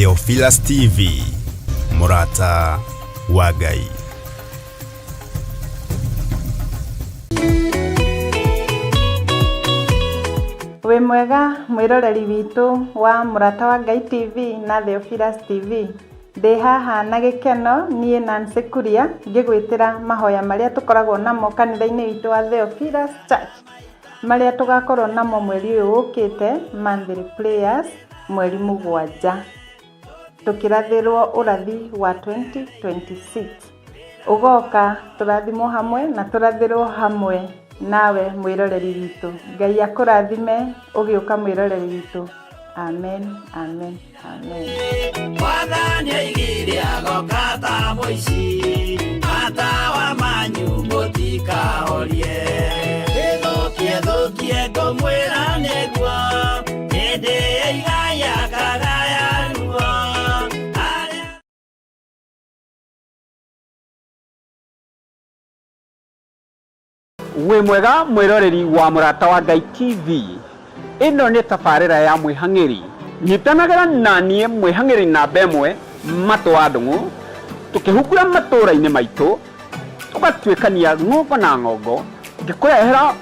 Theophilus TV, mũrata wa Ngai. Wĩ mwega mwĩroreri witũ wa Mũrata wa Ngai TV na Theophilus TV. Ndĩ haha na gĩkeno niĩ Nancy Kuria ngĩgwĩtĩra mahoya marĩa tũkoragwo namo kanitha-inĩ witũ wa Theophilus Church, marĩa tũgakorwo namo mweri ũyũ ũkĩte, monthly prayers, mweri 7, tũkĩrathĩrwo ũrathi wa 2026. Ũgoka tũrathimwo hamwe na tũrathĩrwo hamwe nawe mwĩroreri witũ. Ngai akũrathime ũgĩũka mwĩroreri witũ. Amen, amen, amen. Mwathani aigire agoka ta mũici, matawa manyu mũtikahorie. Ĩthũkie thũkie ngũmwĩra nĩguo, hĩndĩ ĩigai akagaya ruo. Arĩa Wĩ mwega mwĩroreri wa Mũrata wa Ngai TV. Ĩno nĩ tabarĩra ya mwĩhang'ĩri. Nyitanagĩra na niĩ mwĩhang'ĩri namba ĩmwe Matũ wa Ndũng'ũ, tũkĩhungura matũũra-inĩ maitũ, tũgatuĩkania ng'ongo na ng'ongo, ngĩkũrehera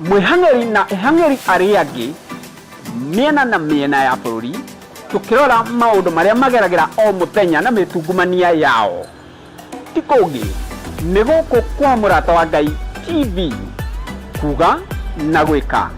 mwĩhang'ĩri na ehang'ĩri arĩa angĩ mĩena na mĩena ya bũrũri, tũkĩrora maũndũ marĩa mageragĩra o mũthenya na mĩtungumania yao. Ti kũngĩ, nĩ gũkũ kwa Mũrata wa Ngai TV, kuga na gwĩka.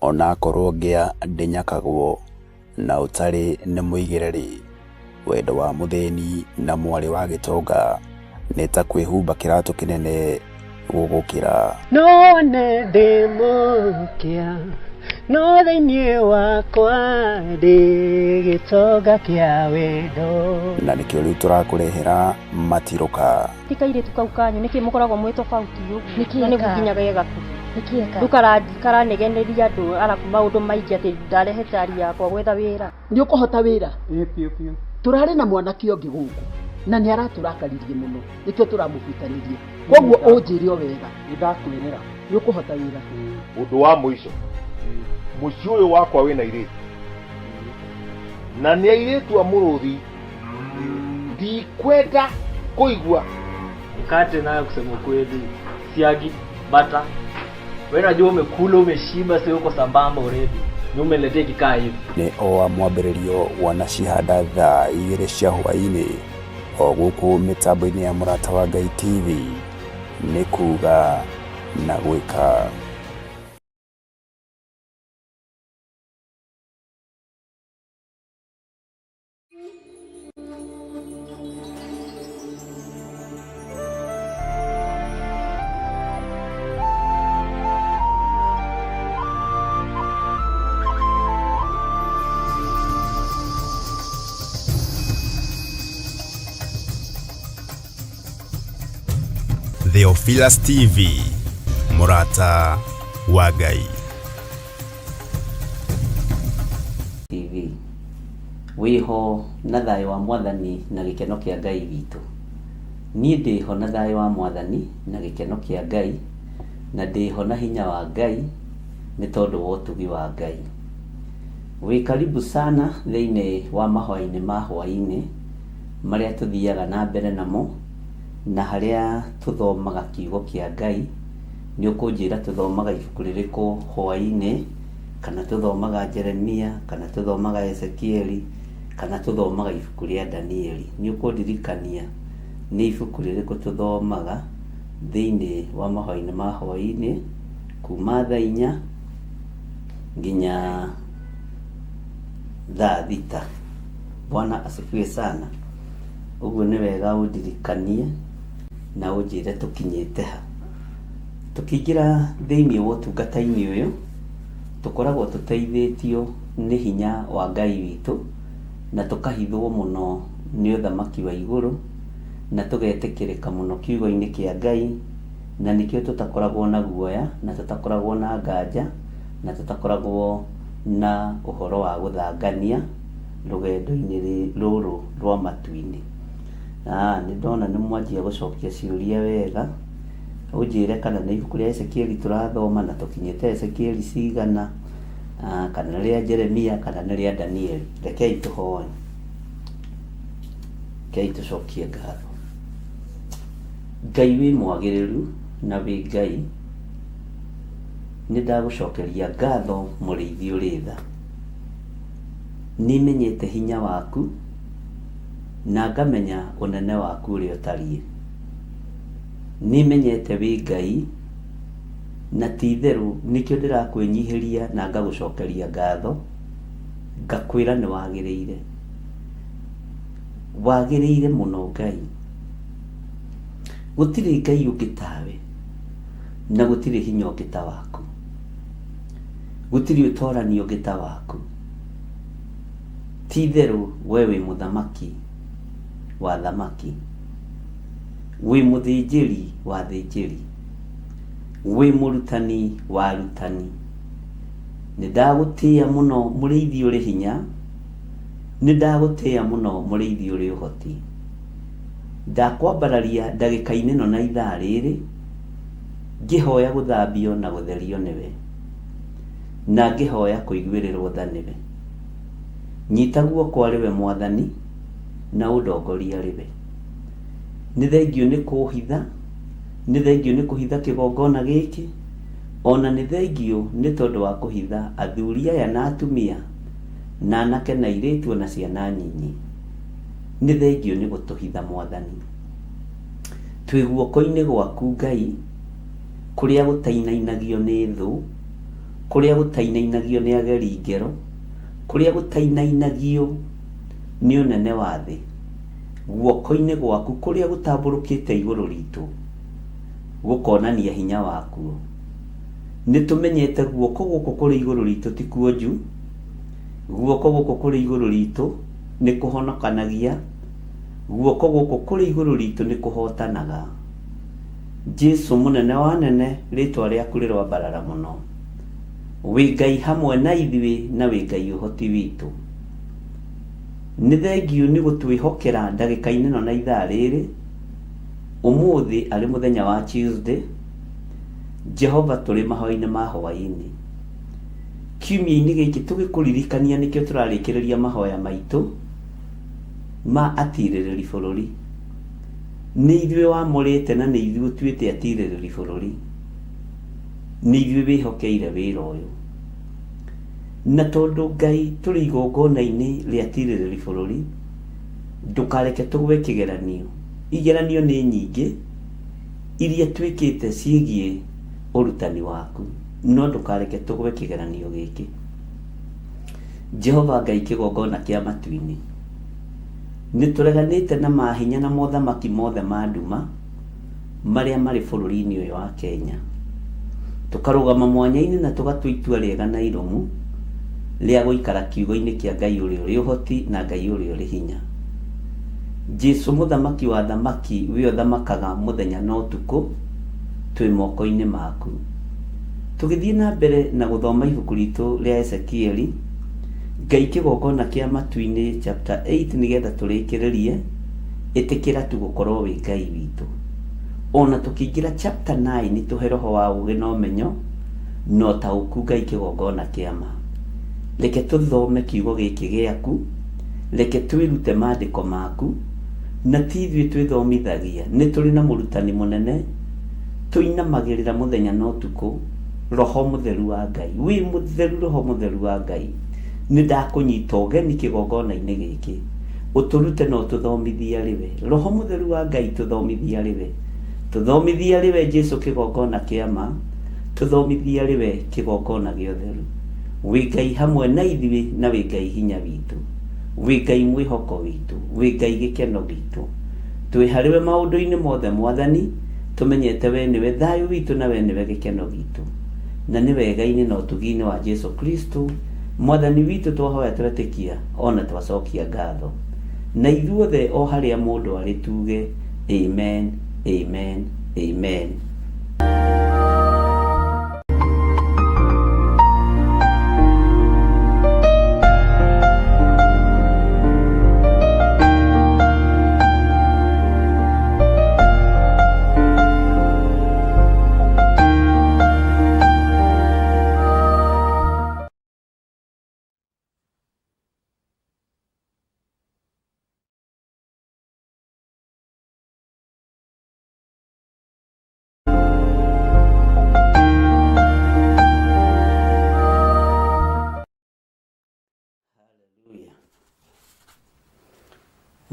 Onakorwo ngĩa ndĩnyakagwo na ũtarĩ nĩ mũigĩre-rĩ, wendo wa mũthĩni na mwarĩ wa gĩtonga nĩ ta kwĩhumba kĩratũ kĩnene gũgũkĩra. No wone ndĩ mũkĩa, no thĩinĩ wakwa ndĩ gĩtonga kĩa wendo. Na nĩkĩo rĩu tũrakũrehera matirũka. Ti kairĩtu kau kanyu nĩkĩ mũkoragwo mwĩ tofauti ũguo? Nĩkĩ Na nĩguo eka? nginya ge gakuhĩ. Nĩkĩ eka? Rĩu karanegeneria andũ arabu maũndũ maingĩ atĩ ndarehe cari yakwa gwetha wĩra. Nĩ ũkũhota wĩra? Ĩĩ biũ biũ. Tũrarĩ na mwanake ũngĩ gũkũ na nĩ aratũrakaririe mũno nĩkĩo tũramũbutanirie. Koguo ũnjĩre o wega. Nĩ ndakwĩrĩra. Nĩ ũkũhota wĩra? Ũndũ wa mũico, mũciĩ ũyũ wakwa wĩna airĩtu na nĩ airĩtu a mũrũthi, ndikwenda kũigua. Mkate nayo kusema ukweli, siagi, bata. Wewe unajua umekula umeshiba, sio uko sambamba already. Ni umeniletea ikikaa hivi. Nĩ o wa mwambĩrĩrio wanacihanda thaa 2 cia hwaĩ-inĩ o gũkũ mĩtambo-inĩ ya Mũrata wa Ngai TV, nĩ kuga na gwĩka. Theophilus TV, mũrata wa Ngai. TV. Wĩho na thayũ wa Mwathani na gĩkeno kĩa Ngai witũ. Niĩ ndĩho na thayũ wa Mwathani na gĩkeno kĩa Ngai, na ndĩho na hinya wa Ngai nĩ tondũ wa ũtugi wa Ngai. Wĩ karibu sana thĩinĩ wa mahoya-inĩ ma hwaĩ-inĩ marĩa tũthiaga na mbere namo na harĩa tũthomaga kiugo kĩa Ngai. Nĩ ũkũnjĩra tũthomaga ibuku rĩrĩkũ hwaĩ-inĩ? Kana tũthomaga Jeremia, kana tũthomaga Ezekieli, kana tũthomaga ibuku rĩa Danieli. Nĩ ũkũndirikania nĩ ibuku rĩrĩkũ tũthomaga thĩinĩ wa mahoya-inĩ ma hwaĩ-inĩ kuma thaa 4 nginya thaa 6. Bwana asifiwe sana. Ũguo nĩ wega ũndirikanie na ũnjĩre tũkinyĩte ha. Tũkĩingĩra thĩinĩ wa ũtungata-inĩ ũyũ, tũkoragwo tũteithĩtio nĩ hinya wa Ngai witũ, na tũkahithwo mũno nĩ ũthamaki wa igũrũ, na tũgetĩkĩrĩka mũno kiugo-inĩ kĩa Ngai, na nĩkĩo tũtakoragwo na guoya, na tũtakoragwo na nganja, na tũtakoragwo na ũhoro wa gũthangania. rũgendo-inĩ rũrũ rwa matu-inĩ. Nĩ ndona nĩ mwanjia gũcokia ciũria wega, ũnjĩre kana nĩ ibuku rĩa Ezekieli tũrathoma na tũkinyĩte Ezekieli cigana, kana nĩ rĩa Jeremia kana nĩ rĩa Danieli. Rekei tũhoe, rekei tũcokie ngatho. Ngai wĩ mwagĩrĩru na wĩ Ngai, nĩ ndagũcokeria ngatho mũrĩithi ũrĩ tha. Nĩmenyete hinya waku na ngamenya ũnene waku ũrĩa ũtariĩ. Nĩmenyete wĩ Ngai na ti itherũ nĩkĩo ndĩrakwĩnyihĩria na ngagũcokeria ngatho, ngakwĩra nĩ wagĩrĩire. Wagĩrĩire mũno Ngai. Gũtirĩ Ngai ũngĩ tawe na gũtirĩ hinya ũngĩ ta waku. Gũtirĩ ũtorani ũngĩ ta waku. Ti itherũ we wĩ mũthamaki wa athamaki, wĩ mũthĩnjĩri wa athĩnjĩri, wĩ mũrutani wa arutani. Nĩ ndagũtĩĩa mũno mũrĩithi ũrĩ hinya, nĩ ndagũtĩĩa mũno mũrĩithi ũrĩ ũhoti. Ndakwambararia ndagĩka-inĩ ĩno na ithaa rĩrĩ, ngĩhoya gũthambio na gũtherio nĩwe, na ngĩhoya kũiguĩrĩrwo tha nĩwe. Nyita guoko arĩ we Mwathani, na ũndongorie arĩ we. Nĩ thengiũ nĩ kũhitha, nĩ thengiũ nĩ kũhitha kĩgongona gĩkĩ, ona nĩ thengiũ nĩ tondũ wa kũhitha athuri aya na atumia, na anake na airĩtu ona ciana nyinyi. Nĩ thengiũ nĩ gũtũhitha Mwathani. Twĩ guoko-inĩ gwaku Ngai, kũrĩa gũtainainagio nĩ thũ, kũrĩa gũtainainagio nĩ ageri ngero, kũrĩa gũtainainagio nĩ ũnene wa thĩ, guoko-inĩ gwaku kũrĩa gũtambũrũkĩte igũrũ ritũ, gũkonania hinya wakuo. Nĩ tũmenyete guoko gũkũ kũrĩ igũrũ ritũ ti kuonju, guoko gũkũ kũrĩ igũrũ ritũ nĩ kũhonokanagia, guoko gũkũ kũrĩ igũrũ ritũ nĩ kũhotanaga. Jesu mũnene wa anene, rĩtwa rĩaku rĩroambarara mũno. Wĩ Ngai hamwe na ithuĩ na wĩ Ngai ũhoti witũ. Nĩ thengiũ nĩ gũtwĩhokera ndagĩka-inĩ ĩno na ithaa rĩrĩ, ũmũthĩ arĩ mũthenya wa Tuesday, Jehova tũrĩ mahoya-inĩ ma hwaĩ-inĩ. Kiumia-inĩ gĩkĩ tũgĩkũririkania nĩkĩo tũrarĩkĩrĩria mahoya maitũ ma atirĩrĩri bũrũri. Nĩ ithuĩ wamũrĩte na nĩ ithuĩ ũtuĩte atirĩrĩri bũrũri. Nĩ ithuĩ wĩhokeire wĩra ũyũ. Na tondũ Ngai tũrĩ igongona-inĩ rĩa atirĩrĩri bũrũri, ndũkareke tũgwe kĩgeranio. Igeranio nĩ nyingĩ iria twĩkĩte ciĩgiĩ ũrutani waku, no ndũkareke tũgwe kĩgeranio gĩkĩ. Jehova Ngai kĩgongona kĩa matu-inĩ, nĩ tũreganĩte na mahinya na mothamaki mothe ma nduma marĩa marĩ bũrũri-inĩ ũyũ wa Kenya. Tũkarũgama mwanya-inĩ na tũgatua itua rĩega na irũmu rĩa gũikara kiugo-inĩ kĩa Ngai ũrĩa ũrĩ ũhoti na Ngai ũrĩa ũrĩ hinya. Jesu mũthamaki wa athamaki we ũthamakaga mũthenya na ũtukũ, twĩ moko-inĩ maku. Tũgĩthiĩ na mbere na gũthoma ibuku ritũ rĩa Ezekieli, Ngai kĩgongona kĩa matu-inĩ chapter 8 nĩgetha tũrĩkĩrĩrie, ĩtĩkĩra tu gũkorwo wĩ Ngai witũ. Ona tũkĩingĩra chapter 9 tũhe roho wa ũgĩ na ũmenyo na ũtaũku Ngai kĩgongona kĩa ma. Reke tũthome kiugo gĩkĩ gĩaku, reke twĩrute maandĩko maku, na ti ithuĩ twĩthomithagia, nĩ tũrĩ na mũrutani mũnene tũinamagĩrĩra mũthenya na ũtukũ, Roho Mũtheru wa Ngai. Wĩ mũtheru Roho Mũtheru wa Ngai. Nĩ ndakũnyita ũgeni kĩgongona-inĩ gĩkĩ. Ũtũrute na ũtũthomithie arĩ we. Roho Mũtheru wa Ngai tũthomithie arĩ we. Tũthomithie arĩ we Jesu kĩgongona kĩa ma. Tũthomithie arĩ we kĩgongona gĩa ũtheru. Wĩ Ngai hamwe na ithuĩ na wĩ Ngai hinya witũ. Wĩ Ngai mwĩhoko witũ. Wĩ Ngai gĩkeno gitũ. Twĩ harĩ we maũndũ-inĩ mothe Mwathani, tũmenyete we nĩwe thayũ witũ na we nĩwe gĩkeno gitũ. Na nĩ wega-inĩ na ũtugi-inĩ wa Jesu Kristo, Mwathani witũ twahoya twetĩkia ona twacokia ngatho. Na ithuothe o harĩa mũndũ arĩ tuge Amen, Amen, Amen.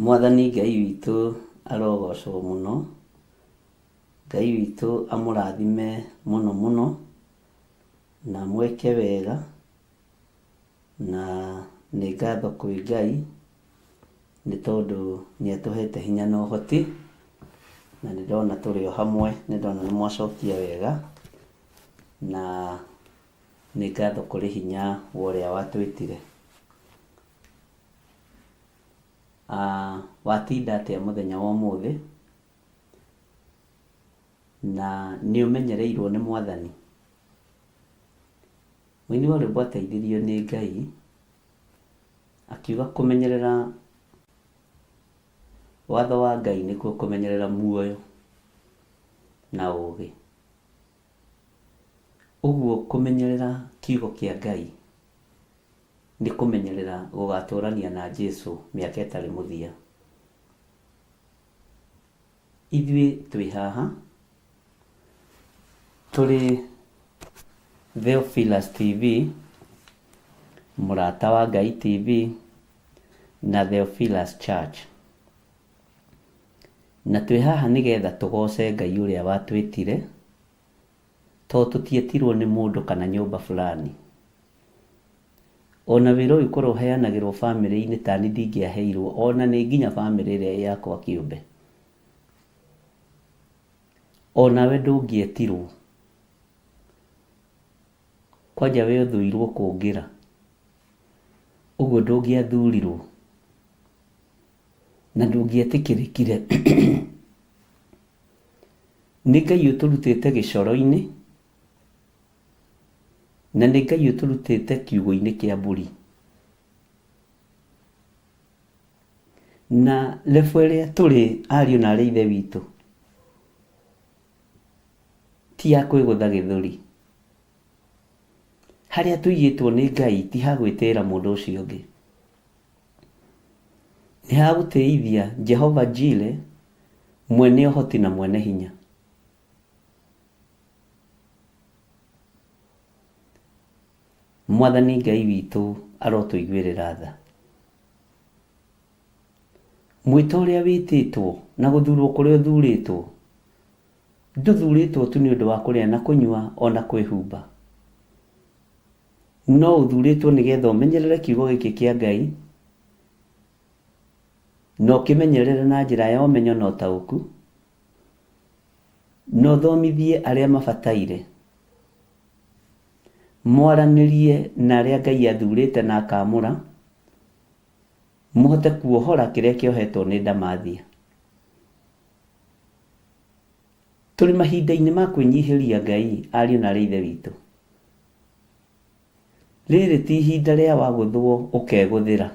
Mwathani Ngai witũ arogocwo mũno. Ngai witũ amũrathime mũno mũno na amwĩke wega, na nĩ ngatho kwĩ Ngai nĩ tondũ nĩ atũhete hinya na ũhoti, na nĩ ndona tũrĩ o hamwe, nĩ ndona nĩ mwacokia wega, na nĩ ngatho kũrĩ hinya wa ũrĩa watwĩtire. Watinda atĩa mũthenya wa ũmũthĩ? Na nĩ ũmenyereirwo nĩ Mwathani? Mũini wa rwĩmbo ateithirio nĩ Ngai, akiuga kũmenyerera watho wa Ngai nĩkuo kũmenyerera muoyo na ũgĩ. Ũguo kũmenyerera kiugo kĩa Ngai nĩ kũmenyerera gũgatũrania na Jesu mĩaka ĩtarĩ mũthia. Ithuĩ twĩ haha tũrĩ Theophilus TV, Mũrata wa Ngai TV na Theophilus Church. Na twĩ haha nĩgetha tũgoce Ngai ũrĩa watwĩtire, tondũ tũtietirwo nĩ mũndũ kana nyũmba fulani. Ona wĩra ũyũ korwo ũheanagĩrwo bamĩrĩ-inĩ tani ndingĩaheirwo, ona nĩ nginya bamĩrĩ ĩrĩa ĩ yakwa kĩũmbe. Onawe ndũngĩetirwo. Kwanja we ũthũirwo kũngĩra. Ũguo ndũngĩathurirwo. Na ndũngĩetĩkĩrĩkire. Nĩ Ngai ũtũrutĩte gĩcoro-inĩ, na nĩ Ngai ũtũrutĩte kiugũ-inĩ kĩa mbũri. Na level ĩrĩa tũrĩ ariũ na arĩ ithe witũ, ti ya kwĩgũtha gĩthũri. Harĩa tũigĩtwo nĩ Ngai ti ha gwĩtĩĩra mũndũ ũcio ũngĩ. Nĩ ha gũtĩithia Jehova Jireh, mwene ũhoti na mwene hinya. Mwathani Ngai witũ arotũiguĩrĩra tha. Mwĩto ũrĩa wĩtĩtwo na gũthurwo kũrĩa ũthurĩtwo, ndũthurĩtwo tu nĩ ũndũ wa kũrĩa na kũnyua ona kwĩhumba, no ũthurĩtwo nĩgetha ũmenyerere kiugo gĩkĩ kĩa Ngai, na ũkĩmenyerere na njĩra ya ũmenyo na ũtaũku, na ũthomithie arĩa mabataire, mwaranĩrie na arĩa Ngai athurĩte na akamũra, mũhote kuohora kĩrĩa kĩohetwo nĩ ndamathia. Tũrĩ mahinda-inĩ ma kwĩnyihĩria Ngai, ariũ na arĩ ithe witũ. Rĩrĩ ti ihinda rĩa wagũthwo ũkegũthĩra.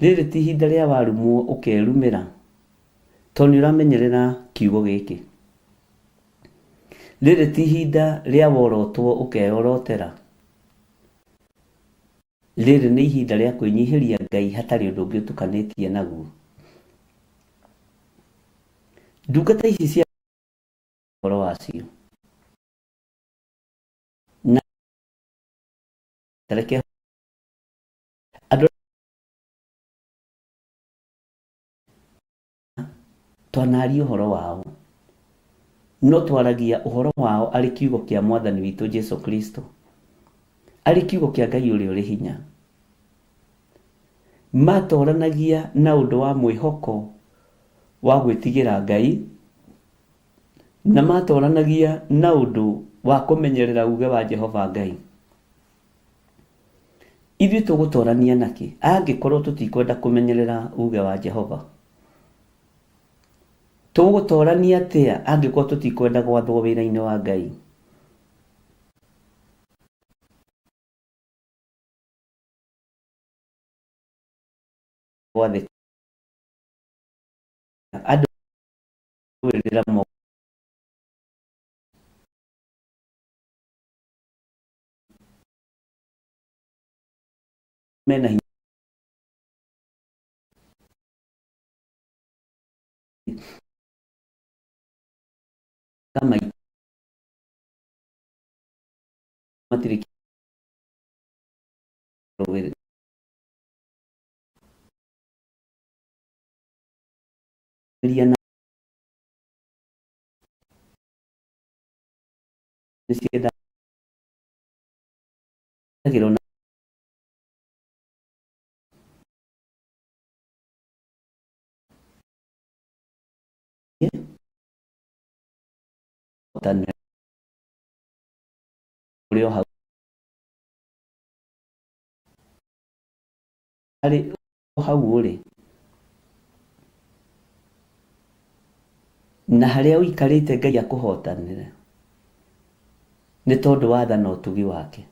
Rĩrĩ ti ihinda rĩa warumwo ũkerumĩra, tondũ nĩ ũramenyerera kiugo gĩkĩ. Rĩrĩ ti ihinda rĩa worotwo ũkeyorotera. Rĩrĩ nĩ ihinda rĩa kwĩnyihĩria Ngai hatarĩ ũndũ ũngĩ ũtukanĩtie naguo. Ndungata ici cia ũhoro wacio. Na reke andũ twanaria ũhoro wao, no twaragia ũhoro wao arĩ kiugo kĩa Mwathani witũ Jesu Kristo, arĩ kiugo kĩa Ngai ũrĩa ũrĩ hinya. Matoranagia na ũndũ wa mwĩhoko wa gwĩtigĩra Ngai, na matoranagia na ũndũ wa kũmenyerera uge wa Jehova Ngai. Ithuĩ tũgũtorania nakĩ angĩkorwo tũtikwenda kũmenyerera uge wa Jehova? Tũgũtorania atĩa angĩkorwo tũtikwenda gwathwo wĩra-inĩ wa Ngai? Gwathĩka andũ wĩrĩra moko mena hinya maita matirĩ. na nĩciendagĩrwo na ũrĩ o hau harĩ o hau ũrĩ na harĩa ũikarĩte Ngai akũhotanĩre nĩ tondũ wa tha na ũtugi wake.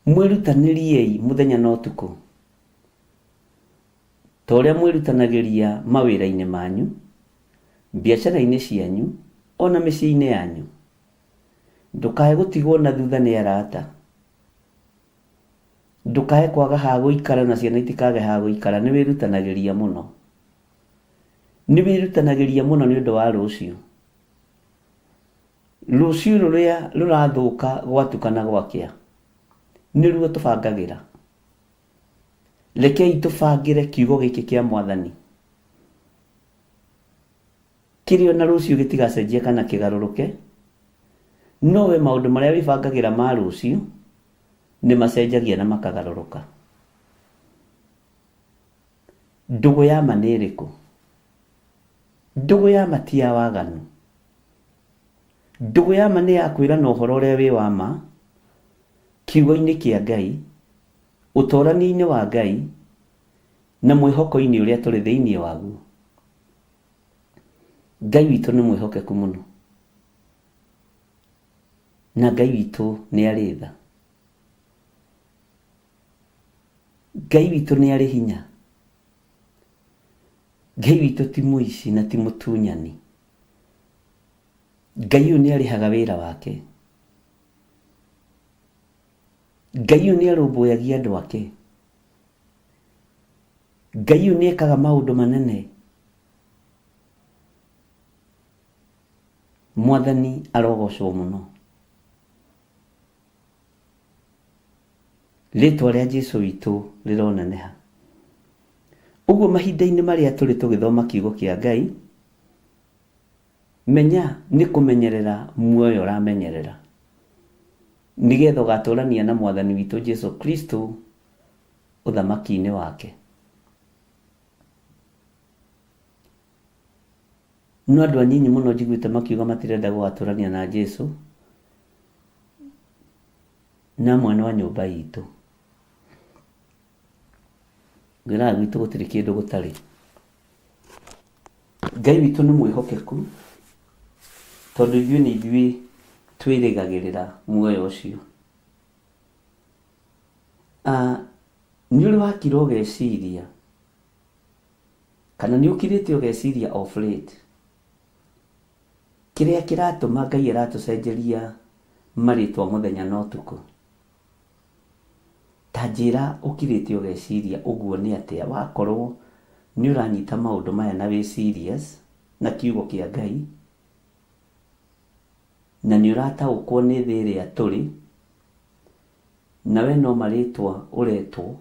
Mwĩrutanĩriei mũthenya na ũtukũ ta ũrĩa mwĩrutanagĩria mawĩra-inĩ manyu, biacara-inĩ cianyu, ona mĩciĩ-inĩ yanyu. Ndũkae gũtigwo na thutha nĩ arata. Ndũkae kwaga ha gũikara na ciana itikage ha gũikara. Nĩ wĩrutanagĩria mũno. Nĩ wĩrutanagĩria mũno nĩ ũndũ wa rũciũ. Rũciũ rũrĩa rũrathũka gwatuka na gwakĩa, nĩruo tũbangagĩra. Rekei tũbangĩre kiugo gĩkĩ kĩa Mwathani, kĩrĩa ona rũciũ gĩtigacenjia kana kĩgarũrũke, no we maũndũ marĩa wĩbangagĩra ma rũciũ nĩ macenjagia na makagarũrũka. Ndũgũ ya ma nĩ ĩrĩkũ? Ndũgũ ya ma ti ya waganu. Ndũgũ ya ma nĩ ya kwĩrana ũhoro ũrĩa wĩ wa ma, kiugo-inĩ kĩa Ngai, ũtorania-inĩ wa Ngai, na mwĩhoko-inĩ ũrĩa tũrĩ thĩinĩ waguo. Ngai witũ nĩ mwĩhokeku mũno, na Ngai witũ nĩ arĩ tha. Ngai witũ nĩ arĩ hinya. Ngai witũ ti mũici na ti mũtunyani. Ngai ũyũ nĩ arĩhaga wĩra wake. Ngai ũyũ nĩ arũmbũyagia andũ ake. Ngai ũyũ nĩ ekaga maũndũ manene. Mwathani arogocwo mũno. Rĩtwa rĩa Jesu witũ rĩroneneha. Ũguo mahinda-inĩ marĩa tũrĩ tũgĩthoma kiugo kĩa Ngai, menya nĩ kũmenyerera muoyo ũramenyerera, nĩgetha ũgatũrania na Mwathani witũ Jesu Kristo ũthamaki-inĩ wake. No andũ anyinyi mũno njiguĩte makiuga matirenda gũgatũrania na Jesu na mwana wa nyũmba itũ. Ngwĩraga gwitũ gũtirĩ kĩndũ gũtarĩ. Ngai witũ nĩ mwĩhokeku, tondũ ithuĩ nĩ ithuĩ twĩrĩgagĩrĩra muoyo ũcio. Nĩ ũrĩ wakira ũgeciria, kana nĩ ũkirĩte ũgeciria off late, kĩrĩa kĩratũma Ngai aratũcenjeria marĩtwa mũthenya na ũtukũ? Ta njĩra ũkirĩte ũgeciria ũguo nĩ atĩa wakorwo nĩ ũranyita maũndũ maya na wĩ serious na kiugo kĩa Ngai, na nĩ ũrataũkwo nĩ thĩ ĩrĩa tũrĩ, na we no marĩtwa ũretwo,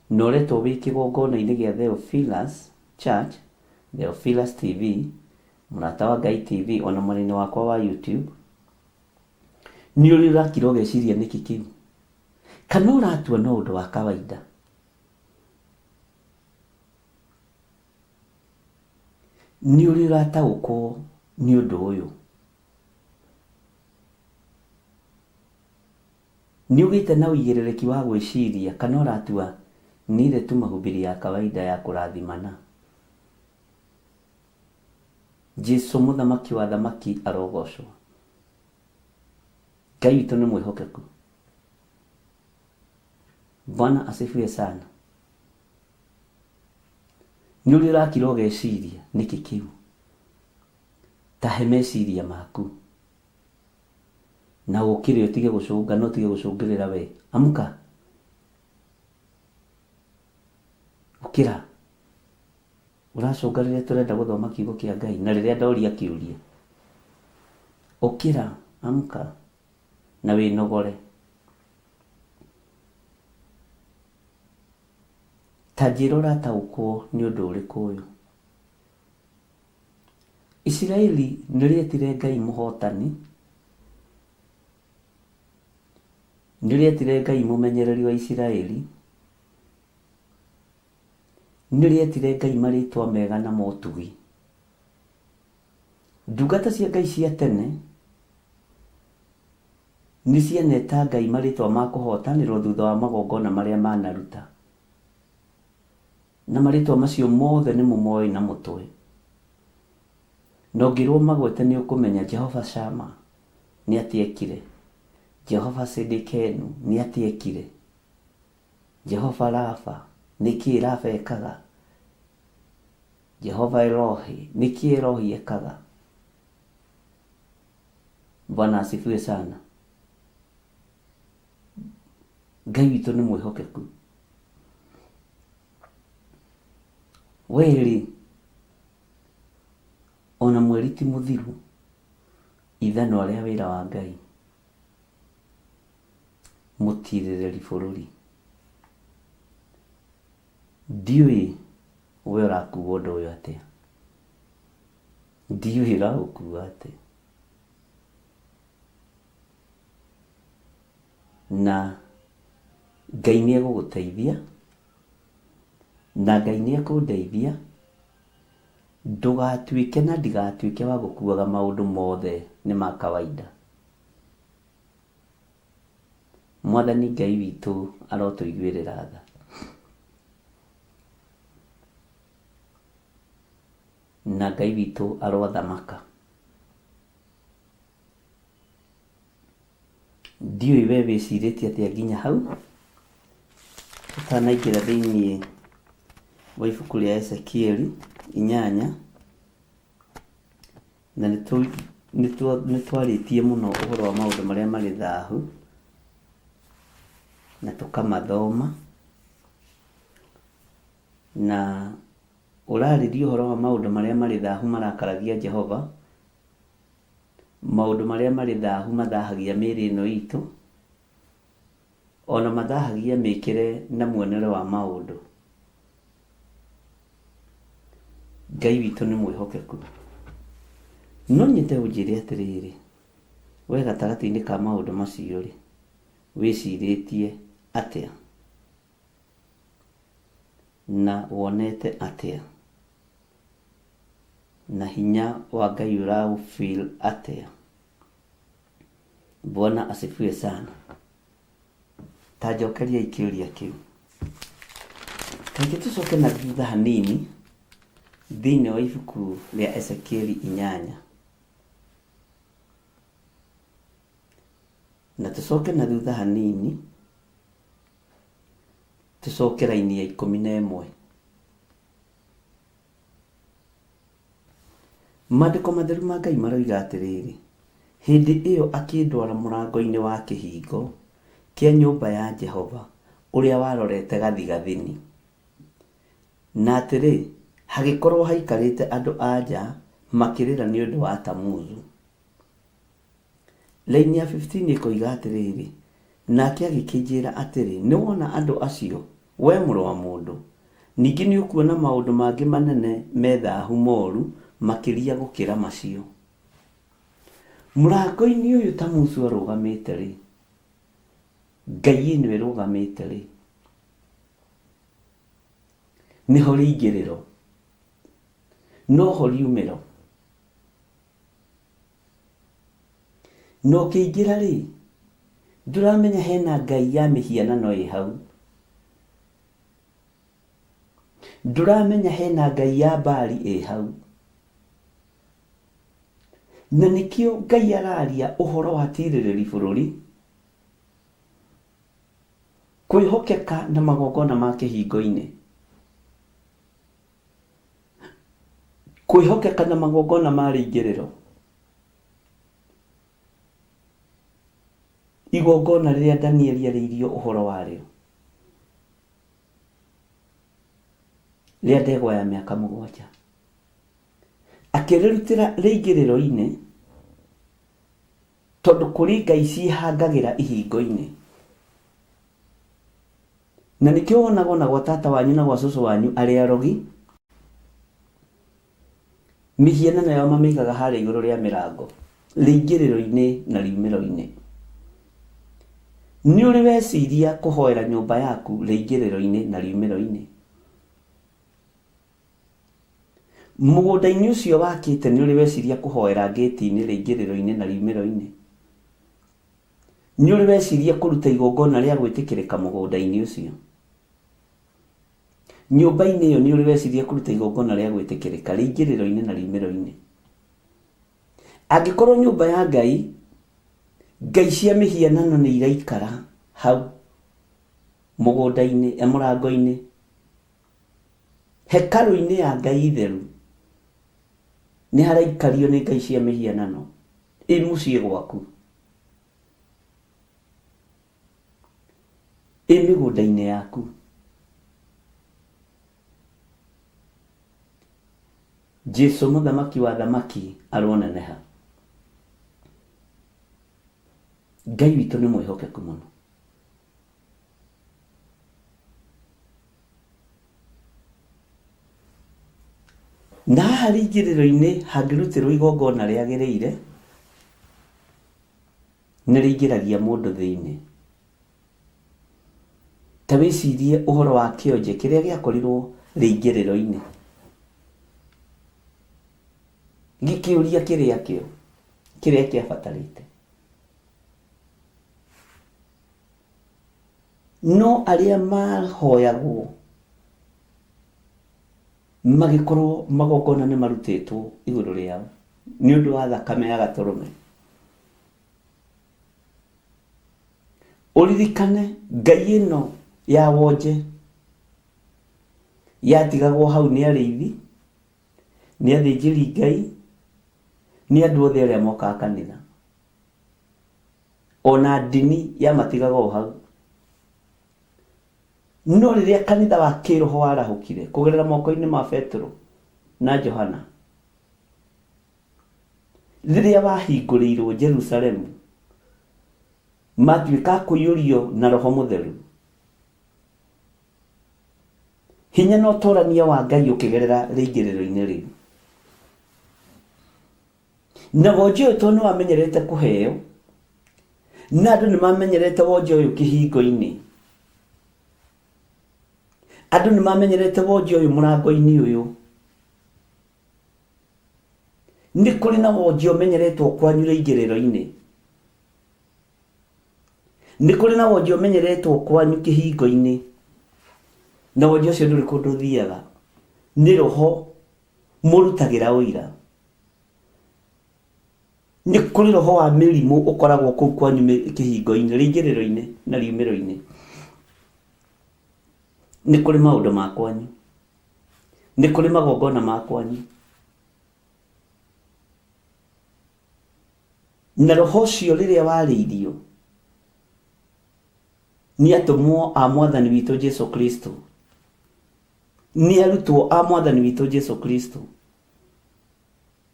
na ũretwo wĩ kĩgongona-inĩ gĩa Theophilus Church, Theophilus TV, Mũrata wa Ngai TV, ona mwena-inĩ wakwa wa YouTube. Nĩ ũrĩ ũrakira ũgeciria nĩkĩ kĩu? Kana ũratua no ũndũ wa kawaida? Nĩ ũrĩ ũrataũkwo nĩ ũndũ ũyũ? Nĩ ũgĩte na ũigĩrĩrĩki wa gwĩciria kana ũratua ni ile tu mahubiri ya kawaida ya kũrathimana? Jesu mũthamaki wa thamaki arogocwo. Ngai witũ nĩ mwĩhokeku. Bwana asifiwe sana. Nĩ ũrĩ ũrakira ũgeciria nĩkĩ kĩu? Tahe meciria maku. Na ũkĩre ũtige gũcũnga na ũtige gũcũngĩrĩra we. Amka. Ũkĩra. Ũracũnga rĩrĩa tũrenda gũthoma kiugo kĩa Ngai na rĩrĩa ndoria kĩũria. Ũkĩra, amka na wĩnogore. Ta njĩra ũrataũkwo nĩ ũndũ ũrĩkũ ũyũ. Isiraeli nĩ rĩetire Ngai mũhotani, nĩ rĩetire Ngai mũmenyereri wa Isiraeli, nĩ rĩetire Ngai marĩtwa mega na motugi. Ndungata cia Ngai cia tene nĩ cianeta Ngai marĩtwa ma kũhotanĩrwo thutha wa magongona marĩa manaruta. Na marĩtwa macio mothe nĩ mũmoĩ na mũtwe. Na ũngĩrwo magwete nĩ ũkũmenya Jehova Shama nĩ atĩa ekire, Jehova Sidikenu nĩ atĩa ekire, Jehova Rafa nĩ kĩĩ Rafa ekaga, Jehova Elohi nĩ kĩĩ Elohi ekaga. Bwana asifiwe sana. Ngai witũ nĩ mwĩhokeku. Werĩ, ona mweri ti mũthiru, ithanwa rĩa wĩra wa Ngai, mũtirĩrĩri bũrũri. Ndiũĩ we ũrakua ũndũ ũyũ atĩa, ndiũĩ ũraũkua atĩa. Na Ngai nĩ egũgũteithia, na Ngai nĩ ekũndeithia, ndũgatuĩke na ndigatuĩke wa gũkuaga maũndũ mothe nĩ ma kawaida. Mwathani Ngai witũ arotũiguĩrĩra tha. Na Ngai witũ arothamaka. Ndiũĩ we wĩcirĩtie atĩa nginya hau, ũtanaingĩra thĩinĩ wa ibuku rĩa Ezekieli inyanya, na nĩ twarĩtie mũno ũhoro wa maũndũ marĩa marĩ thahu, na tũkamathoma, na ũrarĩria ũhoro wa maũndũ marĩa marĩ thahu marakaragia Jehova, maũndũ marĩa marĩ thahu mathahagia mĩĩrĩ ĩno itũ, ona mathahagia mĩkĩre na muonere wa maũndũ. Ngai witũ nĩ mwĩhokeku. No nyende ũnjĩre atĩrĩrĩ, we gatagatĩ-inĩ ka maũndũ macio rĩ, wĩcirĩtie atĩa? Na wonete atĩa? Na hinya wa Ngai ũraũ feel atĩa? Bwana asifiwe sana. Ta njokeriai kĩũria kĩu. Reke tũcoke na thutha hanini thĩinĩ wa ibuku rĩa Ezekieli inyanya. Na tũcoke na thutha hanini tũcoke raini ya 11. Maandĩko matheru ma Ngai maroiga atĩrĩrĩ, hĩndĩ ĩyo akĩndwara mũrango-inĩ wa kĩhingo kĩa nyũmba ya Jehova ũrĩa warorete gathigathini. Na atĩrĩ, hagĩkorwo haikarĩte andũ-a-nja makĩrĩra nĩ ũndũ wa Tamuzu. Raini ya 15 ĩkoiga atĩrĩrĩ, nake agĩkĩnjĩra atĩrĩ, nĩwona andũ acio, we mũrũ wa mũndũ? Ningĩ nĩũkuona maũndũ mangĩ manene me thahu moru makĩria gũkĩra macio. Mũrango-inĩ ũyũ Tamuzu arũgamĩte rĩ, Ngai ĩno ĩrũgamĩte rĩ, nĩho rĩingĩrĩro, noho riumĩro. Na ũkĩingĩra rĩ, ndũramenya hena ngai ya mĩhianano ĩ hau. Ndũramenya hena ngai ya Baali ĩ hau. Na nĩkĩo Ngai araria ũhoro wa tirĩrĩri bũrũri, kwĩhokeka na magongona ma kĩhingo-inĩ. Kwĩhokeka na magongona ma rĩingĩrĩro. Igongona rĩrĩa Danieli arĩirio ũhoro warĩo rĩa ndegwa ya mĩaka 7. Akĩrĩrutĩra rĩingĩrĩro-inĩ tondũ kũrĩ ngai ciĩhangagĩra ihingo-inĩ. Na nĩkĩo wonaga ona gwa tata wanyu na gwa cũcũ wanyu arĩ arogi, mĩhianano yao mamĩigaga harĩa igũrũ rĩa mĩrango, rĩingĩrĩro-inĩ na riumĩro-inĩ. Nĩ ũrĩ weciria kũhoera nyũmba yaku rĩingĩrĩro-inĩ na riumĩro-inĩ? Mũgũnda-inĩ ũcio wakĩte nĩ ũrĩ weciria kũhoera ngĩti-inĩ rĩingĩrĩro-inĩ na riumĩro-inĩ? Nĩ ũrĩ weciria kũruta igongona rĩa gwĩtĩkĩrĩka mũgũnda-inĩ ũcio? Nyũmba-inĩ ĩyo nĩ ũrĩ weciria kũruta igongona rĩa gwĩtĩkĩrĩka rĩingĩrĩro-inĩ na riumĩro-inĩ? Angĩkorwo nyũmba ya Ngai, ngai cia mĩhianano nĩ iraikara hau mũgũnda-inĩ, mũrango-inĩ, hekarũ-inĩ ya Ngai theru, nĩ haraikario nĩ ngai cia mĩhianano ĩ mũciĩ gwaku, ĩ mĩgũnda-inĩ yaku. Jesu mũthamaki wa thamaki aroneneha. Ngai witũ nĩ mwĩhokeku mũno. Na haha rĩingĩrĩro-inĩ hangĩrutĩrwo igongona rĩagĩrĩire, nĩ rĩingĩragia mũndũ thĩinĩ. Ta wĩcirie ũhoro wa kĩonje kĩrĩa gĩakorirwo rĩingĩrĩro-inĩ. Gĩkĩũria kĩrĩa kĩo, kĩrĩa kĩabatarĩte. No arĩa mahoyagwo magĩkorwo magongona nĩ marutĩtwo igũrũ rĩao nĩ ũndũ wa thakame ya gatũrũme. Ũririkane ngai ĩno ya wonje yatigagwo hau nĩ arĩithi, nĩ athĩnjĩri Ngai, nĩ andũ othe arĩa mokaga kanitha. Ona ndini yamatigaga o hau. No rĩrĩa kanitha wa kĩroho warahũkire kũgerera moko-inĩ ma Petero na Johana, rĩrĩa wahingũrĩirwo Jerusalemu, matuĩka a kũiyũrio na Roho Mũtheru. Hinya na ũtũrania wa Ngai ũkĩgerera rĩingĩrĩro-inĩ rĩu. Na wonje ũyũ tondũ nĩwamenyerete kũheo, na andũ nĩmamenyerete wonje ũyũ kĩhingo-inĩ. Andũ nĩmamenyerete wonje ũyũ mũrango-inĩ ũyũ. Nĩ kũrĩ na wonje ũmenyeretwo kwanyu rĩingĩrĩro-inĩ. Nĩ kũrĩ na wonje ũmenyeretwo kwanyu kĩhingo-inĩ. Na wonje ũcio ndũrĩ kũndũ ũthiaga. Nĩ roho mũrutagĩra ũira. Nĩ kũrĩ roho wa mĩrimũ ũkoragwo kũu kwanyu kĩhingo-inĩ, rĩingĩrĩro-inĩ na riumĩro-inĩ. Nĩ kũrĩ maũndũ ma kwanyu. Nĩ kũrĩ magongona ma kwanyu. Na roho ũcio rĩrĩa warĩirio nĩ atũmwo a Mwathani witũ Jesu Kristo, nĩ arutwo a Mwathani witũ Jesu Kristo,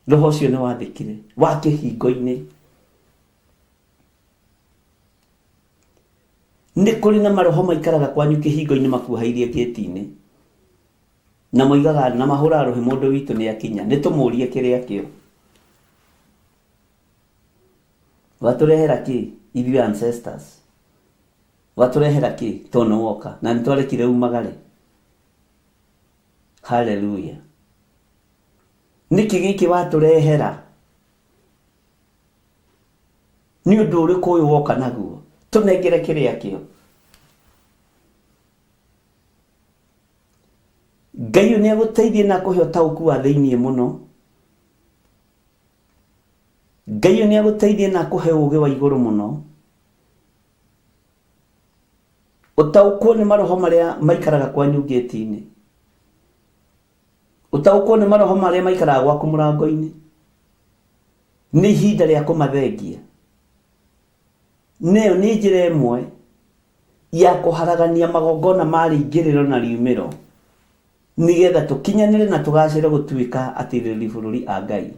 roho ũcio nĩ wathĩkire wa kĩhingo-inĩ. Nĩ kũrĩ na maroho maikaraga kwanyu kĩhingo-inĩ makuoheirie ngĩti-inĩ, na moigaga na mahũraga rũhĩ mũndũ witũ nĩ akinya, nĩ tũmũrie kĩrĩa kĩo. Watũrehera kĩ ithuĩ ancestors? Watũrehera kĩ tondũ nĩ woka na nĩ twarekire umagare? Haleluya. Nĩkĩ gĩkĩ watũrehera? Nĩ ũndũ ũrĩkũ ũyũ woka naguo? Tũnengere kĩrĩa kĩo. Ngai ũyũ nĩ agũteithie na akũhe ũtaũku wa thĩinĩ mũno. Ngai ũyũ nĩ agũteithie na akũhe ũũgĩ wa igũrũ mũno. Ũtaũkwo nĩ maroho marĩa maikaraga kwanyu ngĩti-inĩ. Ũtaũkwo nĩ maroho marĩa maikaraga gwaku mũrango-inĩ. Nĩ ihinda rĩa kũmathengia. Nayo nĩ njĩra ĩmwe ya kũharagania magongona ma rĩingĩrĩro na riumĩro nĩgetha tũkinyanĩre na tũgacĩre gũtuĩka atirĩrĩri bũrũri a Ngai.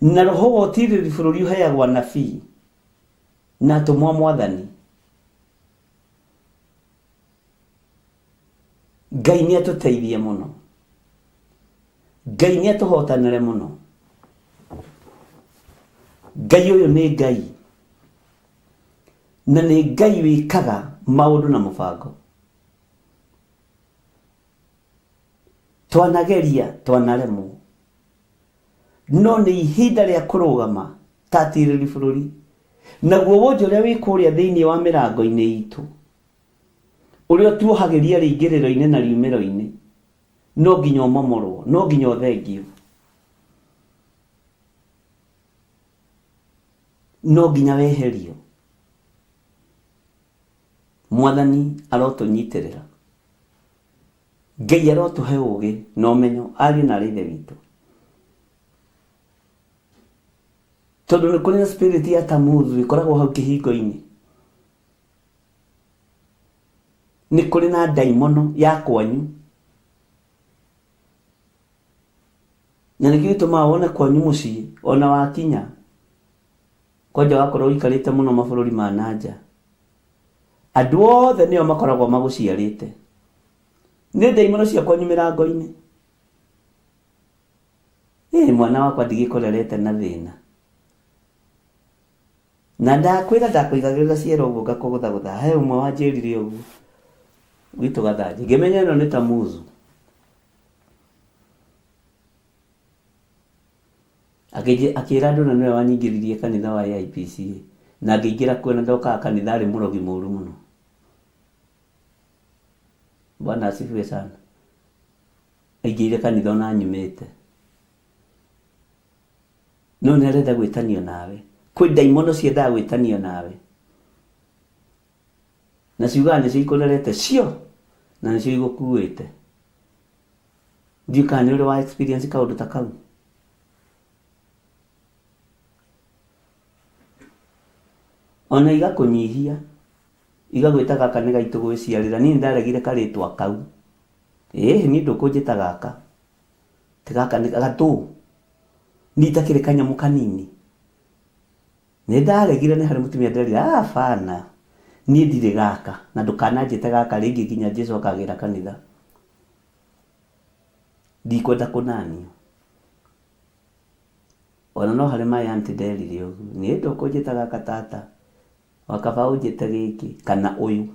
Na roho wa ũtirĩrĩri bũrũri ũheagwo anabii na atũmwo a Mwathani. Ngai nĩ atũteithie mũno, Ngai nĩ atũhotanĩre mũno. Ngai ũyũ nĩ Ngai, na nĩ Ngai wĩkaga maũndũ na mũbango. Twanageria, twanaremwo, no nĩ ihinda rĩa kũrũgama ta atirĩrĩri bũrũri. Naguo wonje ũrĩa wĩ kũrĩa thĩinĩ wa mĩrango-inĩ itũ, ũrĩa ũtuohagĩria rĩingĩrĩro-inĩ na riumĩro-inĩ, no nginya ũmomorwo, no nginya ũthengio, no nginya weherio. Mwathani arotũnyitĩrĩra. Ngai arotũhe ũgĩ na ũmenyo ariũ na arĩ ithe witũ. Tondũ nĩ kũrĩ na spirit ya Tamuzu ĩkoragwo hau kĩhingo-inĩ. Nĩ kũrĩ na ndaimono ya kwanyu. Na nĩkĩo gĩtũmaga wone kwanyu mũciĩ ona wakinya kwanja wakorwo ũikarĩte mũno mabũrũri ma na nja, andũ othe nĩo makoragwo magũciarĩte. Nĩ ndaimono cia kwanyu mĩrango-inĩ. Ĩ mwana wakwa ndigĩkũrerete na thĩna. Na ndakwĩra ndakũigagĩrĩra ciero ũguo ngakũgũthagũtha. He ũmwe wanjĩrire ũguo gwitũ Gathanjĩ. Ngĩmenya ĩno nĩ Tamuzu. Akĩra andũ na nĩwe wanyingĩririe kanitha wa AIPCA. Na ngĩingĩra kuo na ndokaga kanitha arĩ mũrogi mũru mũno. Bwana asifiwe sana. Aingĩrire kanitha ona nyumĩte. No nĩ arenda gwĩtanio nawe. Kwĩ ndaimono ciendaga gwĩtanio nawe. Na ciugaga nĩcio ikũrerete cio na nĩcio igũkuĩte. Ndiũĩ kana nĩ ũrĩ wa experience kaũndũ ta kau. Ona igakũnyihia, igagwĩta gaka nĩ gaitũ gwĩciarĩra. Niĩ nĩ ndaregire karĩtwa kau. Ĩĩ niĩ ndũkũnjĩta gaka. Ti gaka nĩ gatũ. Niĩ itakĩrĩ kanyamũ kanini. Nĩ ndaregire nĩ harĩ mũtumia nderire, abana, niĩ ndirĩ gaka na ndũkananjĩte gaka rĩngĩ nginya Jesu akagĩra kanitha. Ndikwenda kũnanio. Ona no harĩ my auntie nderire ũguo, niĩ ndũkũnjĩta gaka tata, wakaba ũnjĩte gĩkĩ kana ũyũ.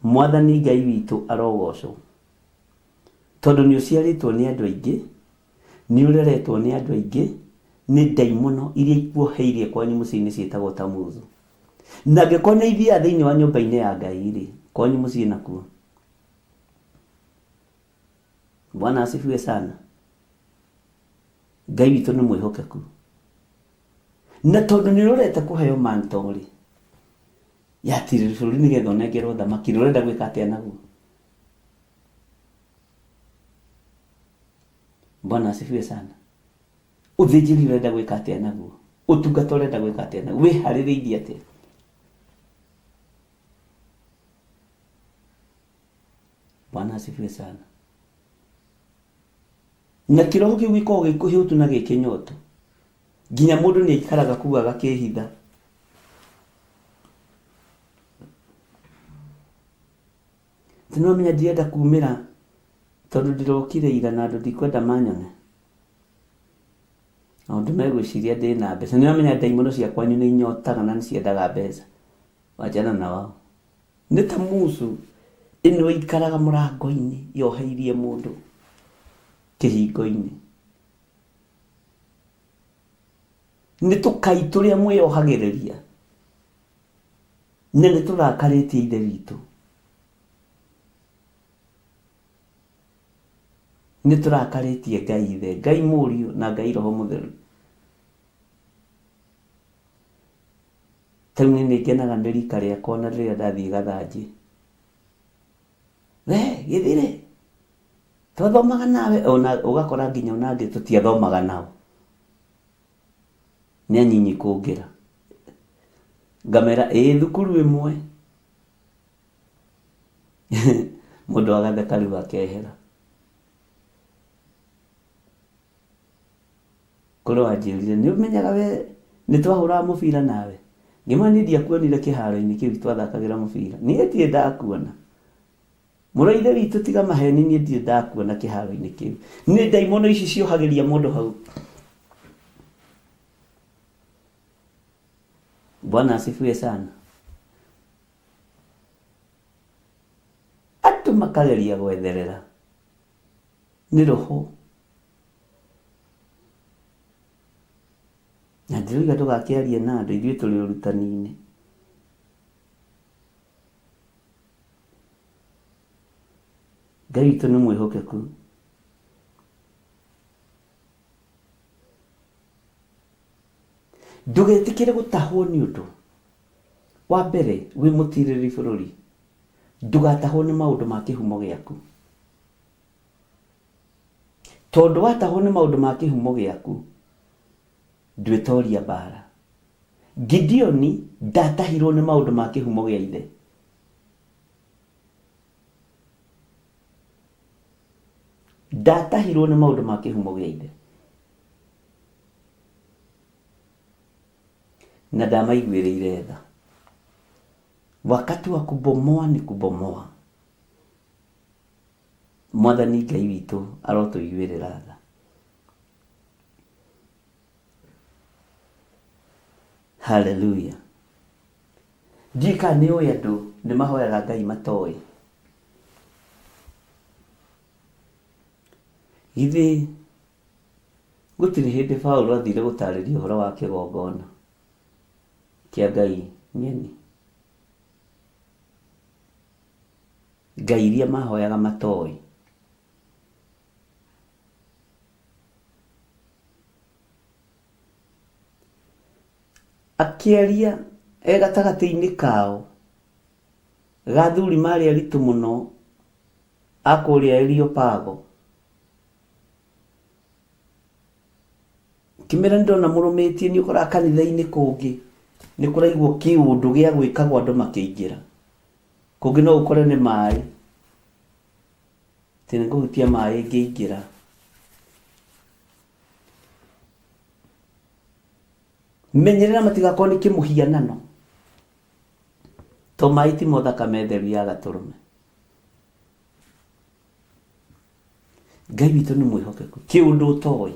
Mwathani Ngai witũ arogocwo, tondũ nĩ ũciarĩtwo nĩ andũ aingĩ, nĩ ũreretwo nĩ andũ aingĩ, nĩ ndaimono iria ikuoheirie kwanyu mũciĩ-inĩ ciĩtagwo Tamuzu. Na angĩkorwo nĩ ithiaga thĩinĩ wa nyũmba-inĩ ya Ngai-rĩ, kwanyu mũciĩ nakuo. Bwana asifiwe sana. Ngai witũ nĩ mwĩhokeku. Na tondũ nĩ ũrorete kũheo manto-rĩ, ya tirĩrĩ bũrũri nĩgetha ũnengerwo thamaki rĩ, ũrenda gwĩka atĩa naguo? Bwana asifiwe sana. Ũthĩnjĩri ũrenda gwĩka atĩa naguo? Ũtungata ũrenda gwĩka atĩa naguo? Wĩharĩrĩirie atĩa? Bwana asifiwe sana. Na kĩroho kĩu gĩkoragwo gĩ kĩhũtu na gĩ kĩnyotu nginya mũndũ nĩ aikaraga kũu agakĩhitha. Atĩ nĩ wamenya ndirenda kumĩra tondũ ndĩrokire ira na andũ ndikwenda manyone. Andũ megwĩciria ndĩna mbeca. Nĩ wamenya ndaimono cia kwanyu nĩ inyotaga na nĩ ciendaga mbeca. Wachana na wao. Nĩ ta musu ĩno ĩikaraga mũrango-inĩ yoheirie mũndũ kĩhingo-inĩ. Nĩ tũkai tũrĩa mwĩyohagĩrĩria na nĩ tũrakarĩtie Ithe witũ. Nĩ tũrakarĩtie Ngai Ithe, Ngai Mũriũ na Ngai Roho Mũtheru. Ta rĩu niĩ nĩ ngenaga nĩ rika rĩakwa ona rĩrĩa ndathiĩ gathanjĩ. We gĩthire twathomaga nawe ona ũgakora nginya ona angĩ tũtiathomaga nao. Nĩ anyinyi kũngĩra. Ngamera ĩĩ thukuru ĩmwe. Mũndũ agatheka rĩu akehera. Kũrĩ wanjĩrire, nĩ ũmenyaga we nĩ twahũraga mũbira nawe? Ngĩmwĩra niĩ ndiakuonire kĩharo-inĩ kĩu twathakagĩra mũbira. Niĩ ndirĩ ndakuona. Mũrũ wa ithe witũ tiga maheni niĩ ndirĩ ndakuona kĩharo-inĩ kĩu. Nĩ ndaimono ici ciohagĩria mũndũ hau. Bwana asifiwe sana. Andũ makageria gwetherera nĩ roho. Na ndĩroiga ndũgakĩarie na andũ ithuĩ tũrĩ ũrutani-inĩ. Ngai witũ nĩ mwĩhokeku. Ndũgetĩkĩre gũtahwo nĩ ũndũ. Wa mbere wĩ mũtirĩrĩri bũrũri, ndũgatahwo nĩ maũndũ ma kĩhumo gĩaku. Tondũ watahwo nĩ maũndũ ma kĩhumo gĩaku, ndwĩtoria mbara. Gideoni ndatahirwo nĩ maũndũ ma kĩhumo gĩa ithe. Ndatahirwo nĩ maũndũ ma kĩhumo gĩa ithe. Na ndamaiguĩrĩire tha. Wakati wa kubomoa ni kubomoa. Mwathani Ngai witũ arotũiguĩrĩra tha. Haleluya. Ndiũĩ kana nĩ ũĩ andũ nĩ mahoyaga Ngai matoĩ. Githĩ gũtirĩ hĩndĩ Paulo athire gũtarĩria ũhoro wa kĩgongona kĩa Ngai ng'eni? Ngai iria mahoyaga matoĩ. Akĩaria e gatagatĩ-inĩ kao ga athuri marĩ aritũ mũno a kũrĩa Areopago. Kĩmera nĩ ndona mũrũmĩtie nĩ ũkoraga kanitha-inĩ kũngĩ nĩ kũraigwo kĩũndũ gĩa gwĩkagwo andũ makĩingĩra. Kũngĩ no ũkore nĩ maĩ, atĩ nĩ ngũhutia maĩ ngĩingĩra. Menyerera matigakorwo nĩ kĩmũhianano, to maĩ timo thakame theru ya gatũrũme. Ngai witũ nĩ mwĩhokeku, kĩũndũ ũtoĩ.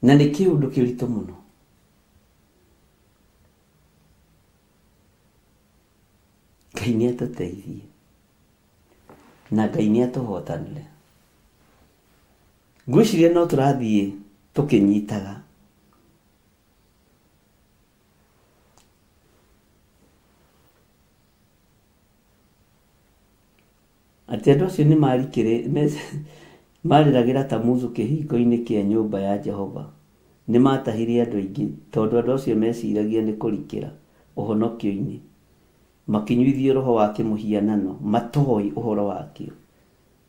Na nĩ kĩũndũ kĩritũ mũno. Ngai nĩ atũteithie na Ngai nĩ atũhotanĩre. Ngwĩciria no tũrathiĩ tũkĩnyitaga. Atĩ andũ acio nĩ marikĩrĩ marĩragĩra Tamuzu kĩhingo-inĩ kĩa nyũmba ya Jehova. Nĩ maatahire andũ aingĩ, tondũ andũ acio meeciragia nĩ kũrikĩra ũhonokio-inĩ. Makĩnyuithio roho wa kĩmũhianano matooĩ ũhoro wakĩo.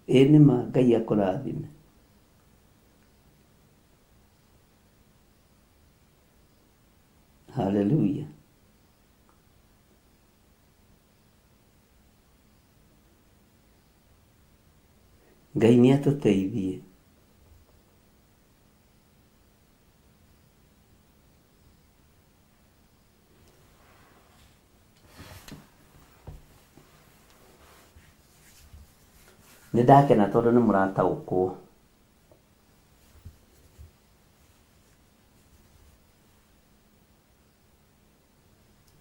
Ĩĩ nĩ ma, Ngai akũrathime. Haleluya. Ngai nĩ atũteithie. Nĩ ndakena tondũ nĩ mũrataũkwo.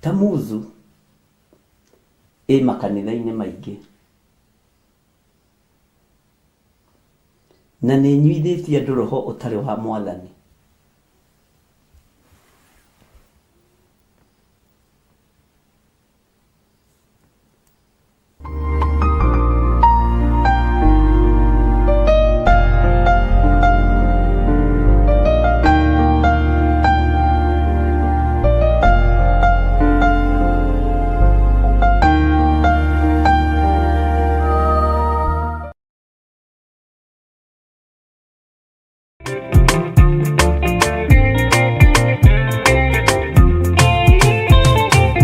Tamuzu ĩ makanitha-inĩ maingĩ na nĩ ĩnyuithĩtie andũ roho ũtarĩ wa mwathani.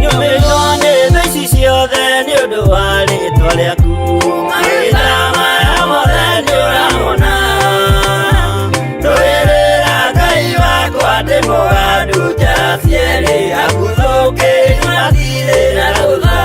Nyũmĩtwo nĩ thũ ici ciothe nĩ ũndũ wa rĩtwa rĩaku. Mahinda maya mothe nĩ ũramona. Rũĩrĩra Ngai wakwa ndĩ mũgandu njara cierĩ aguthũkĩri matirĩ na rũtha.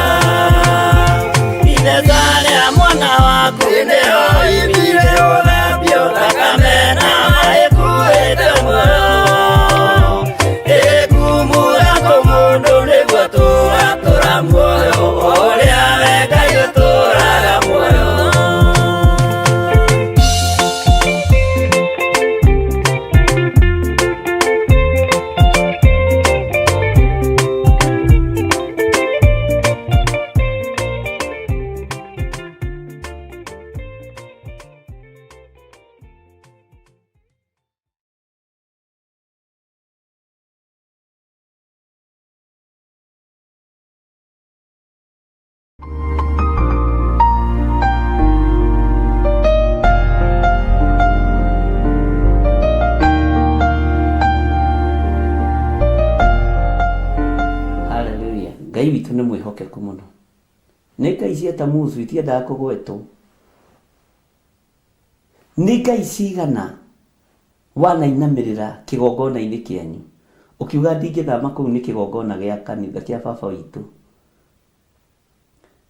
Ngai witũ nĩ mwĩhokeku mũno. Nĩ ngai cia Tamuzu itiendaga kũgwetwo. Nĩ ngai cigana wanainamĩrĩra kĩgongona-inĩ kĩanyu ũkiuga ndingĩthama kũu nĩ kĩgongona gĩa kanitha kĩa baba witũ.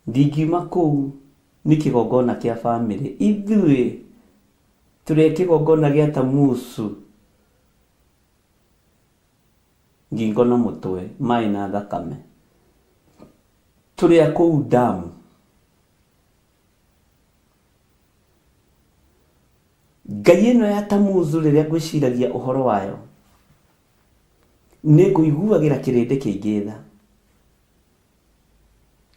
Ndingiuma kũu nĩ kĩgongona kĩa bamĩrĩ. Ithuĩ tũrĩ a kĩgongona gĩa Tamuzu ngingo na mũtwe, maĩ na thakame. Tũrĩ a kũu damu. Ngai ĩno ya Tamuzu rĩrĩa ngwĩciragia ũhoro wayo, nĩ ngũiguagĩra kĩrĩndĩ kĩingĩ tha,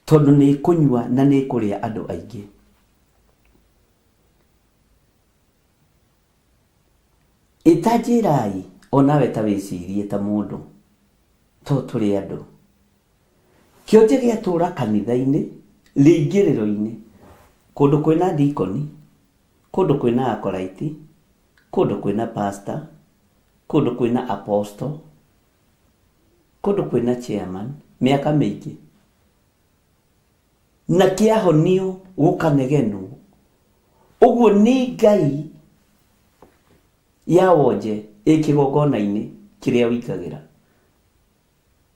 tondũ nĩ ĩkũnyua na nĩ ĩkũrĩa andũ aingĩ. Ĩta njĩrai onawe ta wĩcirie ta mũndũ, to tũrĩ andũ. Kĩonje gĩatũra kanitha-inĩ, rĩingĩrĩro-inĩ, kũndũ kwĩna dikoni, kũndũ kwĩna akoraiti, kũndũ kwĩna pastor, kũndũ kwĩna apostle, kũndũ kwĩna chairman, mĩaka mĩingĩ. Na kĩahonio gũkanegenwo. Ũguo nĩ Ngai ya wonje ĩ kĩgongona-inĩ kĩrĩa ũingagĩra.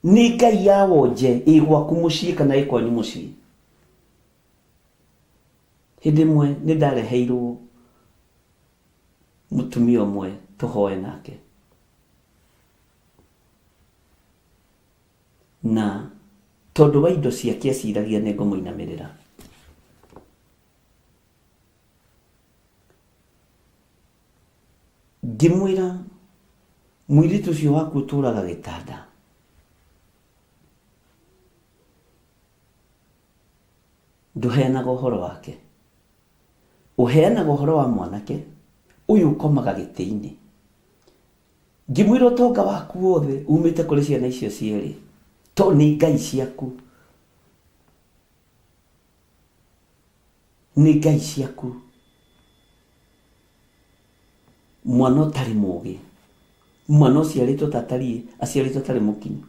Nĩ Ngai ya wonje ĩ gwaku mũciĩ kana ĩ kwanyu mũciĩ. Hĩndĩ ĩmwe nĩ ndareheirwo mũtumia ũmwe tũhoe nake. Na tondũ wa indo ciake eciragia nĩ ngũmũinamĩrĩra. Ngĩmwĩra, mũirĩtu ũcio waku ũtũraga gĩtanda, ndũheanaga ũhoro wake. Ũheanaga ũhoro wa mwanake ũyũ ũkomaga gĩtĩ-inĩ. Ngĩmwĩra ũtonga waku wothe umĩte kũrĩ ciana icio cierĩ, tondũ nĩ ngai ciaku. Nĩ ngai ciaku. Mwana ũtarĩ mũgĩ, mwana ũciarĩtwo ta atariĩ, aciarĩtwo atarĩ mũkinyu.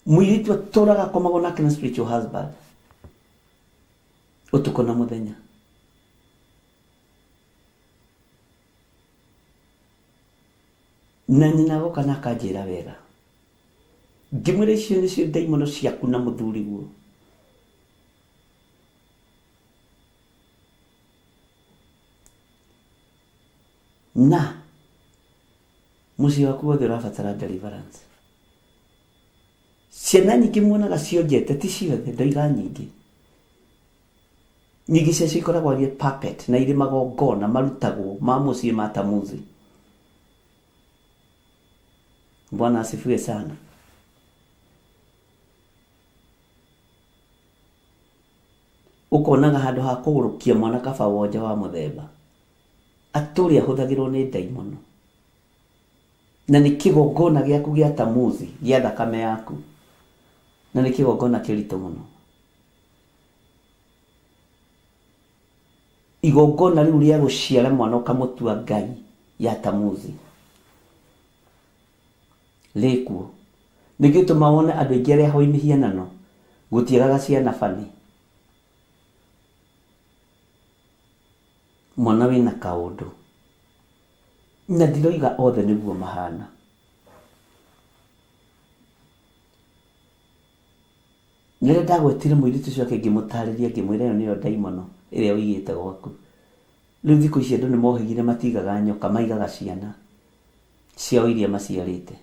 Mũirĩtu atũraga akomagwo nake na spiritual husband ũtukũ na mũthenya. Na nyina agoka na akanjĩra wega. Ngĩmwĩra icio nĩcio ndaimono ciaku na mũthuriguo. Na mũciĩ waku wothe ũrabatara deliverance. Ciana nyingĩ muonaga cionjete ti ciothe, ndoiga nyingĩ. Nyingĩ ciacio ikoragwo arĩ puppet na irĩ magongona marutagwo ma mũciĩ ma Tamuzi. Bwana asifiwe sana. Ũkonaga handũ ha kũgũrũkia mwana kaba wonje wa mũthemba, atũre ahũthagĩrwo nĩ ndaimono. Na nĩ kĩgongona gĩaku gĩa Tamuzi, gĩa thakame yaku. Na nĩ kĩgongona kĩritũ mũno. Igongona rĩu rĩa gũciara mwana ũkamũtua Ngai ya Tamuzi rĩkuo. Nĩkĩo gĩtũmaga wone andũ aingĩ arĩa ahoi mĩhianano gũtiagaga ciana bani. Mwana wĩna kaũndũ. Na ndiroiga othe nĩguo mahana. Rĩrĩa ndagwetire mũirĩtu ũcio ake ngĩmũtarĩria ngĩmwĩra ĩyo nĩyo ndaimono ĩrĩa ũigĩte gwaku. Rĩu thikũ ici andũ nĩ mohĩgire matigaga nyoka maigaga ciana ciao iria maciarĩte.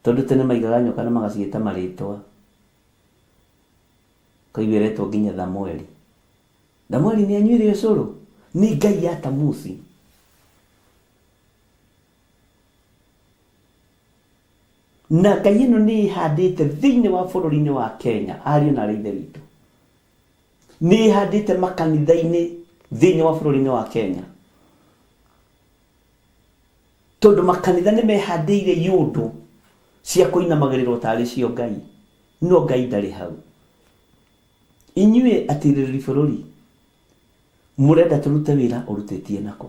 Tondũ tene maigaga nyoka na magaciĩta marĩtwa. Ũkaigua ĩretwo nginya Thamweli. Thamweli nĩ anyuire ũcũrũ? Nĩ ngai ya Tamusi. Na ngai ĩno nĩ ĩhandĩte thĩinĩ wa bũrũri-inĩ wa Kenya, ariũ na arĩ ithe witũ. Nĩ ĩhandĩte makanitha-inĩ thĩinĩ wa bũrũri-inĩ wa Kenya. Tondũ makanitha nĩ mehandĩire iũndũ cia kũinamagĩrĩrwo tarĩ cio Ngai. No Ngai ndarĩ hau. Inyuĩ atirĩrĩri bũrũri, mũrenda tũrute wĩra ũrutĩtie nakũ?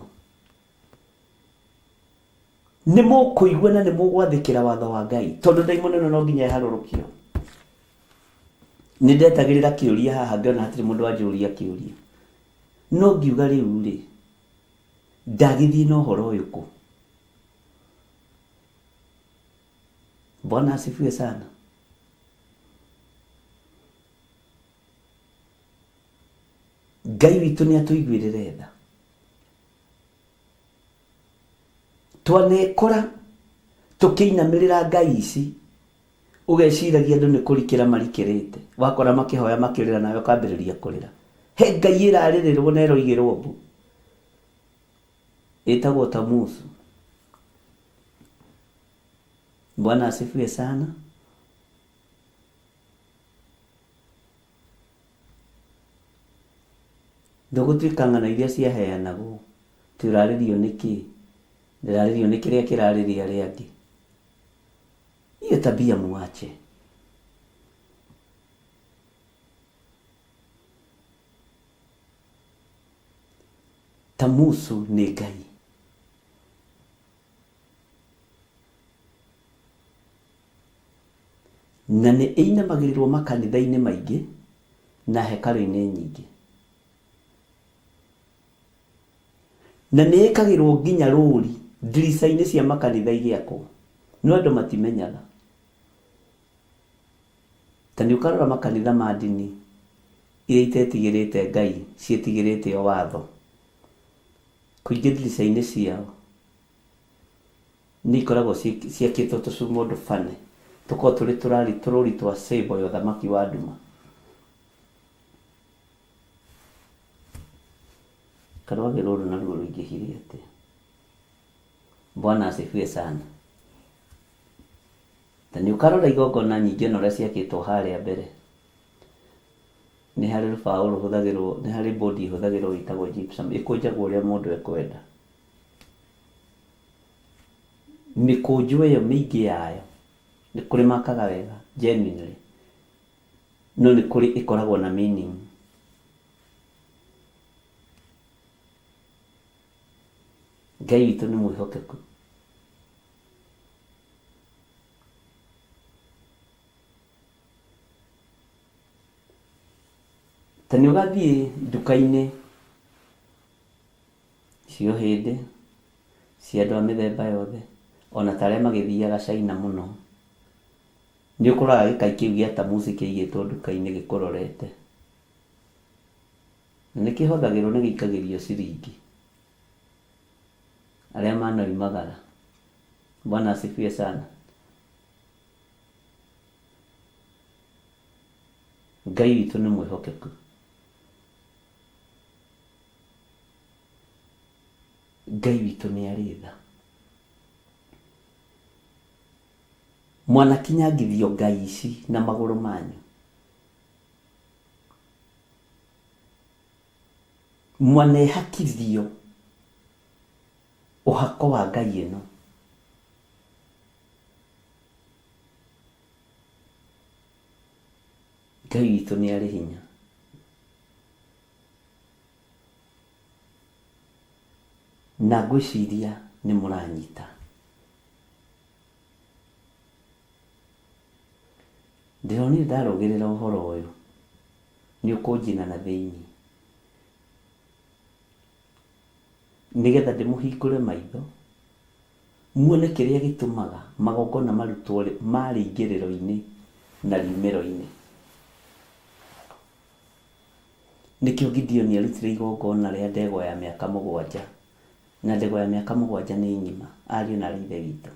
Nĩ mũkũigua na nĩ mũgwathĩkĩra watho wa Ngai, tondũ ndaimono ĩno no nginya ĩharũrũkio. Nĩ ndetagĩrĩra kĩũria haha ngĩona hatirĩ mũndũ wanjũria kĩũria. No ngiuga rĩu rĩ, ndagĩthiĩ na ũhoro ũyũ kũ? Bwana asifiwe sana. Ngai witũ nĩ atũiguĩrĩre tha. Twanekora tũkĩinamĩrĩra ngai ici, ũgeciragia andũ nĩ kũrikĩra marikĩrĩte, wakora makĩhoya makĩrĩra nawe ũkambĩrĩria kũrĩra. He ngai ĩrarĩrĩrwo na ĩroigĩrwo mbu, ĩtagwo Tamuzu. Bwana asifiwe sana. Ndũgũtuĩka ng'ano iria ciaheanagwo, atĩ ũrarĩrio nĩ kĩ, ndĩrarĩrio nĩ kĩrĩa kĩrarĩria arĩa angĩ. Hiyo tabia muache. Tamusu nĩ Ngai. Na nĩ ĩinamagĩrĩrwo makanitha-inĩ maingĩ na hekarũ-inĩ nyingĩ. Na nĩ ĩkagĩrwo nginya rũri ndirica-inĩ cia makanitha igĩakwo. No andũ matimenyaga. Ta nĩ ũkarora makanitha ma ndini iria itetigĩrĩte Ngai, ciĩtigĩrĩte o watho. Kũingĩ ndirica-inĩ ciao nĩ ikoragwo ciakĩtwo tũcuma ũndũ funny, tũkoragwo tũrĩ tũrari tũrũri twa symbol ya ũthamaki wa nduma. Karwagĩ rũrũ naruo rũingĩhire atĩa? Bwana asifiwe sana. Ta nĩ ũkarora igongona nyingĩ ona ũrĩa ciakĩtwo harĩa mbere. Nĩ harĩ rũbaũ rũhũthagĩrwo, nĩ harĩ bodi ĩhũthagĩrwo ĩtagwo gypsum, ĩkũnjagwo ũrĩa mũndũ ekwenda. Mĩkũnjo ĩyo mĩingĩ yayo, nĩ kũrĩ makaga wega genuinely, no nĩ kũrĩ ĩkoragwo na meaning. Ngai witũ nĩ mwĩhokeku. Ta nĩ ũgathiĩ nduka-inĩ cia ũhĩndĩ, cia andũ a mĩthemba yothe, ona ta arĩa magĩthiaga China mũno, nĩ ũkoraga gĩkai kĩu gĩa tamusi kĩigĩtwo nduka-inĩ gĩkũrorete. Na nĩ kĩhothagĩrwo nĩ gĩikagĩrio ciringi. Arĩa manoimagara. Bwana asifiwe sana. Ngai witũ nĩ mwĩhokeku. Ngai witũ nĩ arĩ tha. Mwanakinyangithio ngai ici na magũrũ manyu. Mwanehakithio ũhako wa ngai ĩno. Ngai witũ nĩ arĩ hinya. Na ngwĩciria nĩ mũranyita. Ndĩronire ndarũgĩrĩra ũhoro ũyũ nĩ ũkũnjina na thĩinĩ. Nĩgetha ndĩmũhingũre maitho muone kĩrĩa gĩtũmaga magongona marutwo ma rĩingĩrĩro-inĩ na riumĩro-inĩ. Nĩkĩo Gideoni arutire igongona rĩa ndegwa ya mĩaka mũgwanja, na ndegwa ya mĩaka mũgwanja nĩ ng'ima, ariũ na aarĩ a Ithe witũ.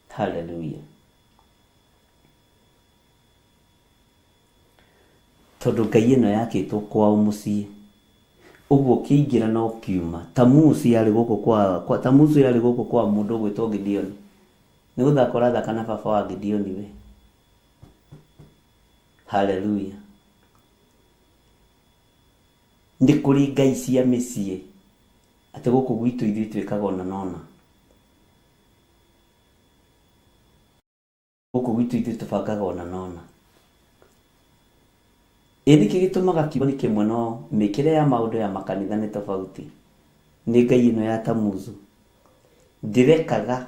Haleluya. Tondũ ngai ĩno yakĩtwo kwao mũciĩ, ũguo ũkĩingĩra na ũkiuma, Tamusi yarĩ gũkũ kwa, kwa Tamusu yarĩ gũkũ kwa mũndũ ũgwĩtwo Gideoni. Nĩ gũthaka ũrathaka na baba wa Gideoni we. Haleluya. Nĩ kũrĩ ngai cia mĩciĩ, atĩ gũkũ gwitũ ithuĩ twĩkaga ũna na ũna. Gũkũ gwitũ ithuĩ tũbangaga ũna na ũna. Ĩ nĩkĩ gĩtũmaga kiugo nĩ kĩmwe no mĩkĩre ya maũndũ ya makanitha nĩ tofauti? Nĩ ngai ĩno ya Tamuzu. Ndĩrekaga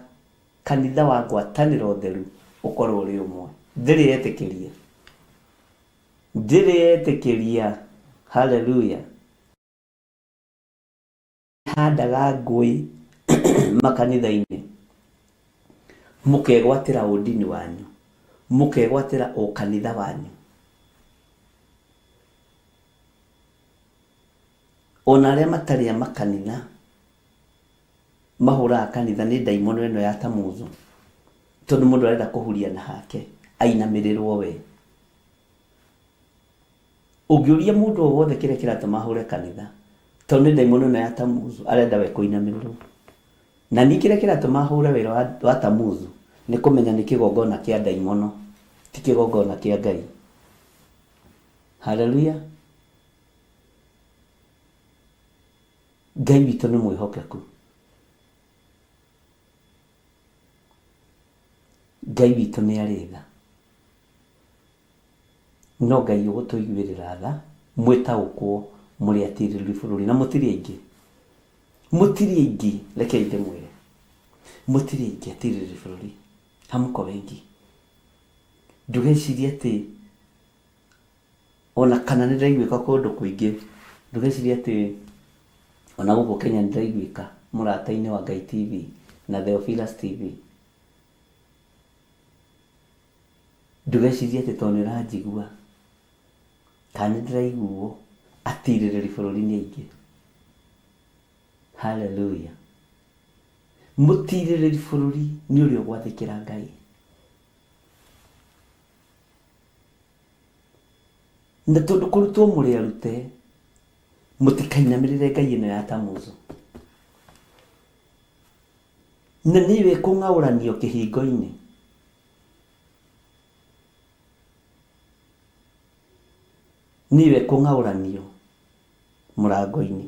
kanitha wa ngwatanĩro theru ũkorwo ũrĩ ũmwe. Ndĩrĩ yetĩkĩria. Ndĩrĩ yetĩkĩria. Haleluya. Handaga ngũĩ makanitha-inĩ. Mũkegwatĩra ũndini wanyu. Mũkegwatĩra ũkanitha wanyu. Ona arĩa matarĩ a makanitha mahũraga kanitha nĩ ndaimono ĩno ya Tamuzu. Tondũ mũndũ arenda kũhuria na hake ainamĩrĩrwo we. Ũngĩũria mũndũ o wothe kĩrĩa kĩratũma ahũre kanitha, tondũ nĩ ndaimono ĩno ya Tamuzu, arenda we kũinamĩrĩrwo. Na niĩ kĩrĩa kĩratũma hũre wĩra wa, wa Tamuzu nĩ kũmenya nĩ kĩgongona kĩa ndaimono, ti kĩgongona kĩa Ngai. Haleluya! Ngai witũ nĩ mwĩhokeku. Ngai witũ nĩ arĩ tha. No Ngai ũgũtũiguĩrĩra tha, mwĩtaũkwo mũrĩ atirĩrĩri bũrũri na mũtirĩ aingĩ. Mũtirĩ aingĩ, rekei ndĩmwĩre. Mũtirĩ aingĩ atirĩrĩri bũrũri. Hamuko wengi. Ndũgecirie atĩ ona kana nĩ ndĩraiguĩka kũndũ kũingĩ, ndũgecirie atĩ ona gũkũ Kenya nĩ ndĩraiguĩka mũrata-inĩ wa Ngai TV na Theophilus TV. Ndũgecirie atĩ tondũ nĩ ũranjigua kana nĩ ndĩraiguo atirĩrĩri bũrũri nĩ aingĩ. Haleluya. Mũtirĩrĩri bũrũri nĩ ũrĩa ũgwathĩkĩra Ngai. Na tondũ kũrutwo mũrĩ arute, mũtikainamĩrĩre ngai ĩno ya Tamuzu. Na nĩyo ĩkũng'aũranio kĩhingo-inĩ. Nĩyo ĩkũng'aũranio mũrango-inĩ.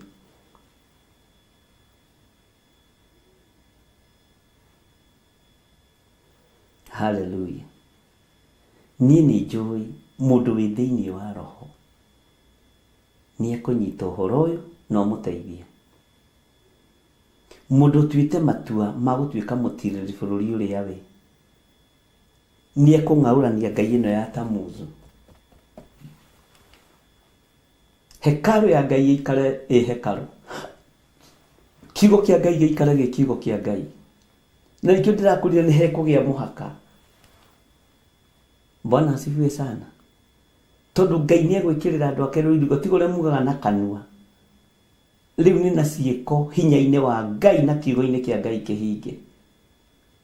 Haleluya. Niĩ nĩ njũĩ mũndũ wĩ thĩinĩ wa roho nĩ ekũnyita ũhoro ũyũ na ũmũteithie. Mũndũ ũtuĩte matua ma gũtuĩka mũtirĩrĩri bũrũri ũrĩa we, nĩ ekũng'aũrania ngai ĩno ya Tamuzu. Hekarũ ya Ngai ĩikare ĩ hekarũ. Kiugo kĩa Ngai gĩikare gĩ kiugo kĩa Ngai. Na nĩkĩo ndĩrakwĩrire nĩ hekũgĩa mũhaka. Bwana asifiwe sana. Tondũ Ngai nĩ egwĩkĩrĩra andũ ake rũirigo, tiga ũrĩa mugaga na kanua. Rĩu nĩ na ciĩko hinya-inĩ wa Ngai na kiugo-inĩ kĩa Ngai kĩhinge.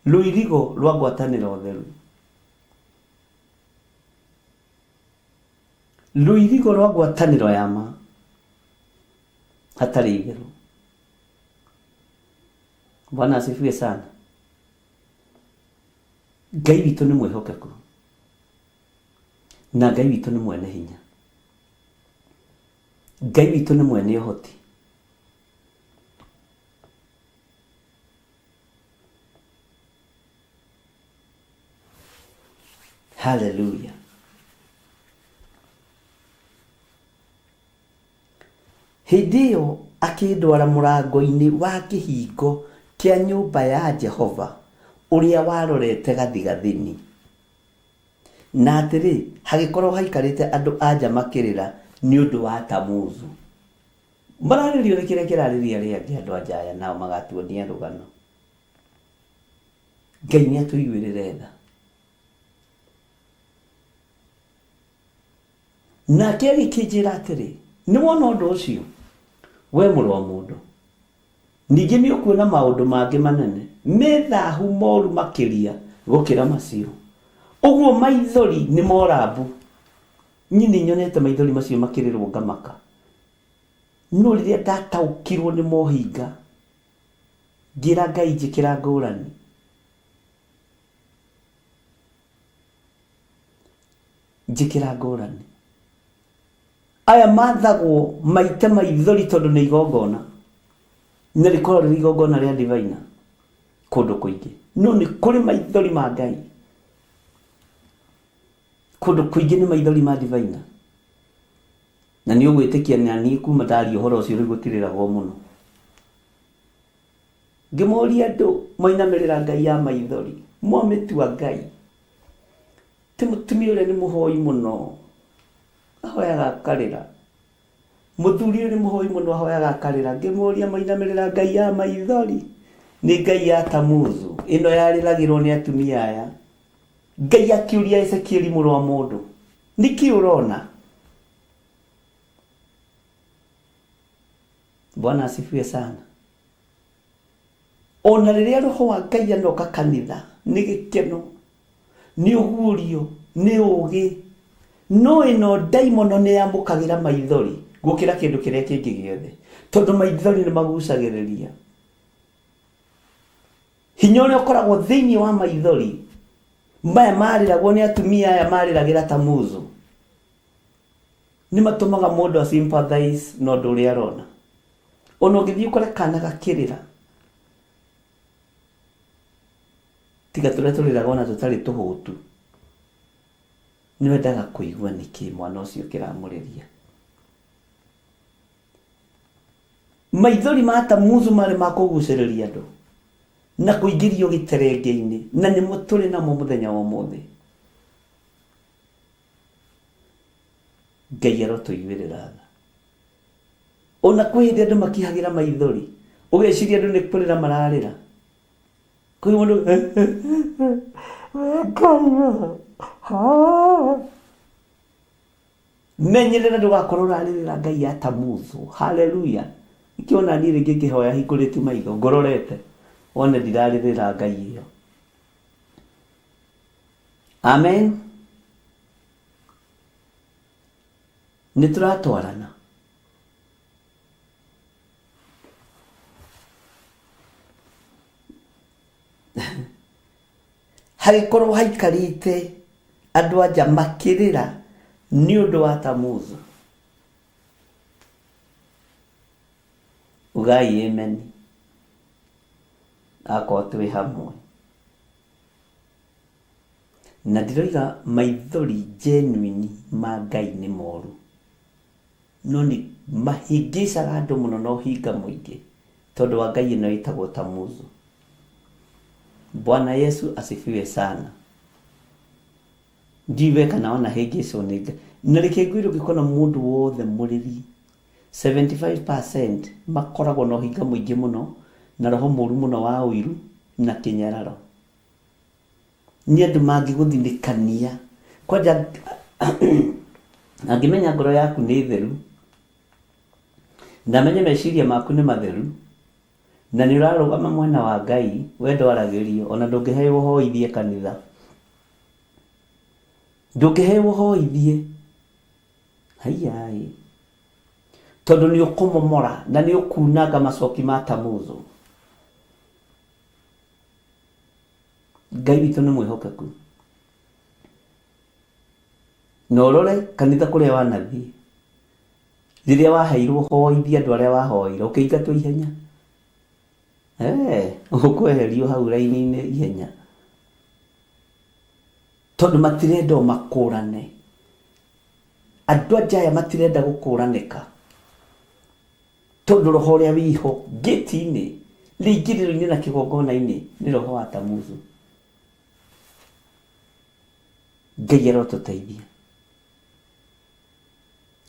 Rũirigo rwa ngwatanĩro theru. Rũirigo rwa ngwatanĩro ya ma. Hatarĩ itherũ. Bwana asifiwe sana. Ngai witũ nĩ mwĩhokeku na Ngai witũ nĩ mwene hinya. Ngai witũ nĩ mwene ũhoti. Haleluya. Hĩndĩ ĩyo akĩndwara mũrango-inĩ wa kĩhingo kĩa nyũmba ya Jehova ũrĩa warorete gathigathini. Na atĩrĩ, hagĩkorwo haikarĩte andũ-a-nja makĩrĩra nĩ ũndũ wa Tamuzu. Mararĩrio nĩ kĩrĩa kĩrarĩria arĩa angĩ andũ-a-nja aya nao magatuonia rũgano. Ngai nĩ atũiguĩrĩre tha. Nake agĩkĩnjĩra atĩrĩ, Nĩ wona ũndũ ũcio, wee mũrũ wa mũndũ? Ningĩ nĩ ũkuona maũndũ mangĩ manene me thahu moru makĩria gũkĩra macio. Ũguo maithori nĩ mora mbu. Niĩ nĩ nyonete maithori macio makĩrĩrwo ngamaka. No rĩrĩa ndataũkirwo nĩ mohinga, ngĩra Ngai njĩkĩra ngũrani. Njĩkĩra ngũrani. Aya mathagwo maite maithori tondũ nĩ igongona. Na rĩkoragwo rĩrĩ igongona rĩa divaina kũndũ kũingĩ. No nĩ kũrĩ maithori ma Ngai. Kũndũ kũingĩ nĩ maithori ma divaina. Na nĩ ũgwĩtĩkia na niĩ kuma ndaria ũhoro ũcio rĩu gũtirĩragwo mũno. Ngĩmũria andũ mainamĩrĩra Ngai ya maithori, mwamĩtua Ngai. Ti mũtumia ũrĩa nĩ mũhoi mũno, ahoyaga akarĩra. Mũthuri ũyũ nĩ mũhoi mũno, ahoyaga akarĩra. Ngĩmũria mainamĩrĩra Ngai ya maithori, nĩ Ngai ya Tamuzu, ĩno yarĩragĩrwo nĩ atumia aya. Ngai akĩũria Ezekieli mũrũ wa mũndũ, nĩkĩ ũrona? Bwana asifiwe sana. Ona rĩrĩa roho wa Ngai anoka kanitha, nĩ gĩkeno, nĩ ũguũrio, nĩ ũũgĩ. No ĩno ndaimono nĩ yamũkagĩra maithori gũkĩra kĩndũ kĩrĩa kĩngĩ gĩothe, tondũ maithori nĩ magucagĩrĩria. Hinya ũrĩa ũkoragwo thĩinĩ wa maithori maya marĩragwo nĩ atumia aya marĩragĩra Tamuzu, nĩ matũmaga mũndũ a sympathize na ũndũ ũrĩa arona. Ona ũngĩthiĩ ũkore kana gakĩrĩra, tiga tũrĩa tũrĩraga ona tũtarĩ tũhũtu, nĩ wendaga kũigua nĩkĩ mwana ũcio kĩramũrĩria. Maithori ma Tamuzu marĩ ma kũgucĩrĩria andũ na kũingĩrio gĩterenge-inĩ, na nĩmo tũrĩ namo mũthenya wa ũmũthĩ. Ngai arotũiguĩrĩra tha. Ona kwĩ hĩndĩ andũ makihagĩra maithori, ũgeciria andũ nĩ kũrĩra mararĩra. Kwĩ mũndũ menyerera ndũgakorwo ũrarĩrĩra Ngai ya Tamuzu. Haleluya. Nĩkĩo ona niĩ rĩngĩ ngĩhoya hingũrĩte maitho ngũrorete wone ndirarĩrĩra Ngai ĩyo. Amen. Nĩ tũratwarana. Hagĩkorwo haikarĩte andũ anja makĩrĩra nĩ ũndũ wa Tamuzu. Ugai amen. Akorwo twĩ hamwe. Na ndiroiga maithori genuine ma Ngai nĩ moru, no nĩ mahĩngĩcaga andũ mũno na ũhinga mũingĩ tondũ wa Ngai ĩno ĩtagwo Tamuzu. Bwana Yesu asifiwe sana. Ndiwe kana wanahĩngĩcwo nĩ Ngai. Na reke ngwĩre ũngĩkona mũndũ wothe mũrĩri 75% makoragwo na ũhinga mũingĩ mũno na roho mũru mũno wa ũiru na kĩnyararo. Nĩ andũ mangĩgũthinĩkania. Kwanja angĩmenya ngoro yaku nĩ theru, na amenye meciria maku nĩ matheru, na nĩ ũrarũgama mwena wa Ngai, we ndwaragĩrio, ona ndũngĩheo ũhoithie kanitha. Ndũngĩheo ũhoithie. Haiyaĩ. Tondũ nĩ ũkũmomora na nĩ ũkunanga macoki ma Tamuzu. Ngai witũ nĩ mwĩhokeku. Na ũrore kanitha kũrĩa wanathiĩ, rĩrĩa waheirwo hoithia andũ arĩa wahoire, ũkĩingatwo ihenya. Ũkweherio hau raini-inĩ ihenya. Tondũ matirenda ũmakũrane. Andũ anja aya matirenda gũkũranĩka. Tondũ roho ũrĩa wĩho ngĩti-inĩ, rĩingĩrĩro-inĩ na kĩgongona-inĩ nĩ roho wa Tamuzu. Ngai arotũteithia.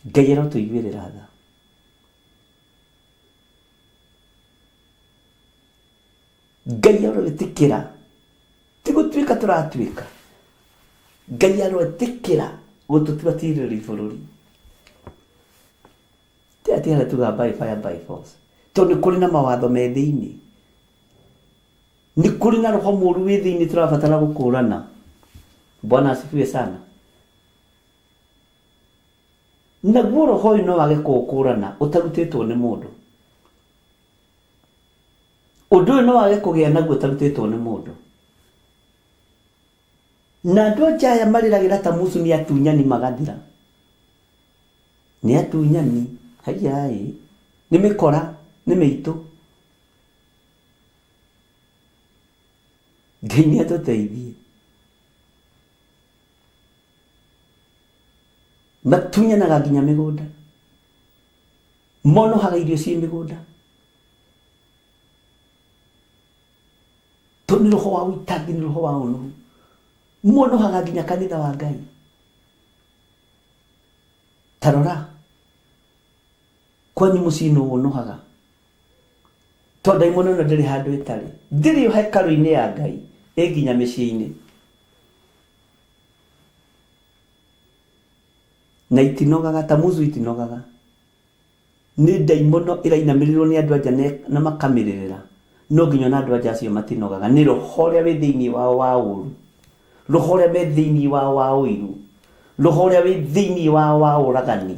Ngai arotũiguĩrĩra tha. Ngai aroĩtĩkĩra, ti gũtuĩka tũratuĩka, Ngai aroĩtĩkĩra gũtũtua tirĩrĩri bũrũri. Ti atĩ harĩa tugaga by fire by force. Tondũ nĩ kũrĩ na mawatho me thĩinĩ. Nĩ kũrĩ na roho mũru wĩ thĩinĩ tũrabatara gũkũrana. Bwana asifiwe sana. Naguo roho ũyũ no wage kũũkũrana ũtarutĩtwo nĩ mũndũ. Ũndũ ũyũ no wage kũgĩa naguo ũtarutĩtwo nĩ mũndũ. Na andũ anja aya marĩragĩra ta musu nĩ atunyani magathira. Nĩ atunyani, haiyaĩ, nĩ mĩkora, nĩ mĩitũ. Ngai nĩ atũteithie. Matunyanaga nginya mĩgũnda. Monohaga irio ciĩ mĩgũnda. Tondũ nĩ roho wa ũitangi, nĩ roho wa ũnũhu. Monohaga nginya kanitha wa Ngai. Ta rora kwanyu mũciĩ nũ ũnũhaga. Tondũ ndaimono ĩno ndĩrĩ handũ ĩtarĩ. Ndĩrĩ o hekarũ-inĩ ya Ngai, ĩ nginya mĩciĩ-inĩ. Na itinogaga, Tamuzu itinogaga. Nĩ ndaimono ĩrainamĩrĩrwo nĩ andũ a nja na makamĩrĩrĩra, no nginya ona andũ a nja acio matinogaga. Nĩ roho ũrĩa wĩ thĩinĩ wao wa ũũru, roho ũrĩa wĩ thĩinĩ wao wa ũiru, roho ũrĩa wĩ thĩinĩ wao wa ũragani,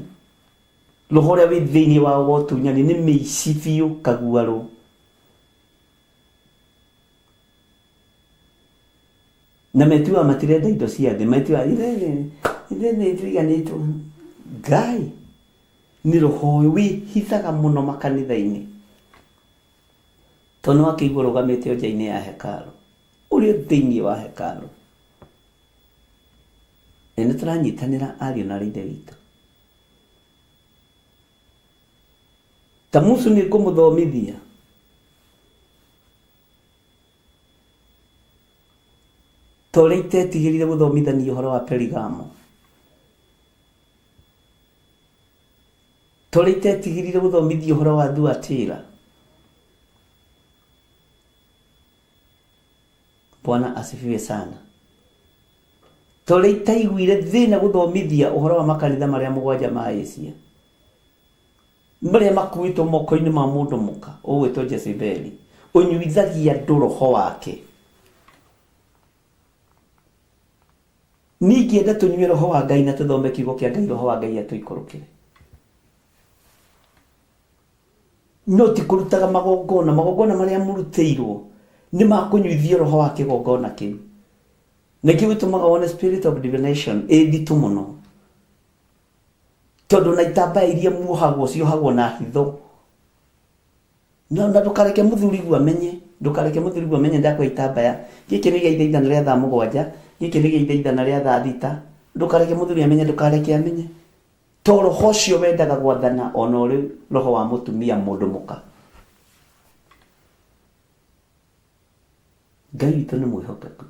roho ũrĩa wĩ thĩinĩ wao wa ũtunyani, nĩ mĩici biũ kaguarũ. Na metuaga matirenda indo cia thĩ, metuaga ithuĩ nĩ tũiganĩtwo. Ngai! Nĩ roho ũyũ wĩhithaga mũno makanitha-inĩ. Tondũ nĩ wakĩigua ũrũgamĩte o nja-inĩ ya hekarũ, ũrĩ o thĩinĩ wa hekarũ. Na nĩ tũranyitanĩra ariũ na aarĩ a Ithe witũ. Tamusu nĩ ngũmũthomithia. Ta ũrĩa itetigĩrire gũthomithania ũhoro wa Perigamo. Ta ũrĩa itetigĩrire gũthomithia ũhoro wa Thuatira. Bwana asifiwe sana. Ta ũrĩa itaiguire thĩna gũthomithia ũhoro wa makanitha marĩa mũgwanja ma Asia. Marĩa makuĩtwo moko-inĩ ma mũndũ mũka ũgwĩtwo Jezebeli, ũnyuithagia andũ roho wake. Niĩ ingĩenda tũnyue roho wa Ngai na tũthome kiugo kĩa Ngai, roho wa Ngai atũikũrũkĩre. No ti kũrutaga magongona, magongona marĩa mũrutĩirwo nĩ ma kũnyuithio roho wa kĩgongona kĩu. Nĩkĩo gĩtũmaga wone spirit of divination ĩ nditũ mũno. Tondũ na itambaya iria muohagwo ciohagwo na hitho. Na na ndũkareke mũthuriguo amenye, ndũkareke mũthuriguo amenye ndakũhe itambaya, gĩkĩ nĩ gĩa ithaa ithano rĩa thaa mũgwanja, gĩkĩ nĩ gĩa ithaa ithano rĩa thaa thita, ndũkareke mũthuri amenye, ndũkareke amenye. To roho ũcio wendaga gwathana ona ũrĩ roho wa mũtumia mũndũ mũka. Ngai witũ nĩ mwĩhokeku.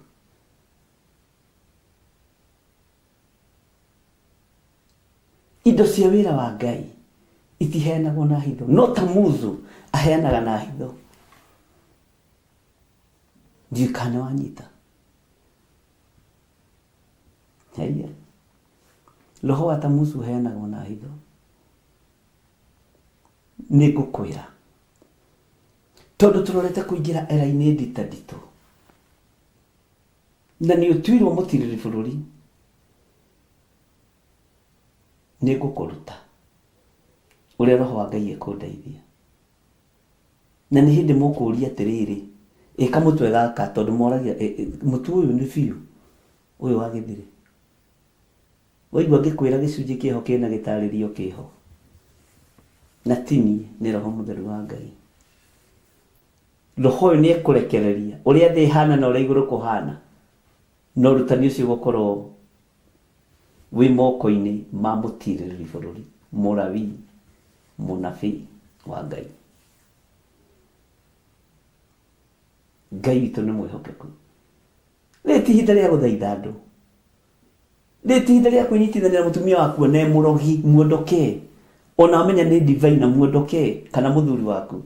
Indo cia wĩra wa Ngai itiheanagwo na hitho, no Tamuzu aheanaga na hitho. Ndiũĩ kana nĩ wanyita. Haiya. Roho wa Tamuzu ũheanagwo na hitho. Nĩ ngũkwĩra tondũ tũrorete kũingĩra era-inĩ ndita nditũ na nĩ ũtuirwo mũtirĩrĩ bũrũri nĩ ngũkũruta ũrĩa roho wa Ngai ekũndeithia. Na nĩ hĩndĩ mũkũria atĩrĩrĩ, ĩ kamũtwe gaka tondũ moragia mũtu ũyũ nĩ biũ ũyũ wa gĩthĩrĩ. Waigua ngĩkwĩra gĩcunjĩ kĩho kĩna gĩtarĩrio kĩho. Na ti niĩ, nĩ Roho Mũtheru wa Ngai. Roho ũyũ nĩ ekũrekereria ũrĩa thĩ ĩhana na ũrĩa igũrũ kũhana. Na ũrutani ũcio ũgũkorwo wĩ moko-inĩ ma mũtirĩrĩri bũrũri, mũrabii, mũnabii wa Ngai. Ngai witũ nĩ mwĩhokeku. Rĩrĩ ti ihinda rĩa gũthaitha andũ. Rĩrĩ ti ihinda rĩa kwĩnyitithania na mũtumia waku ona e mũrogi, muondoke. Ona wamenya nĩ ndivai na muondoke, kana mũthuri waku.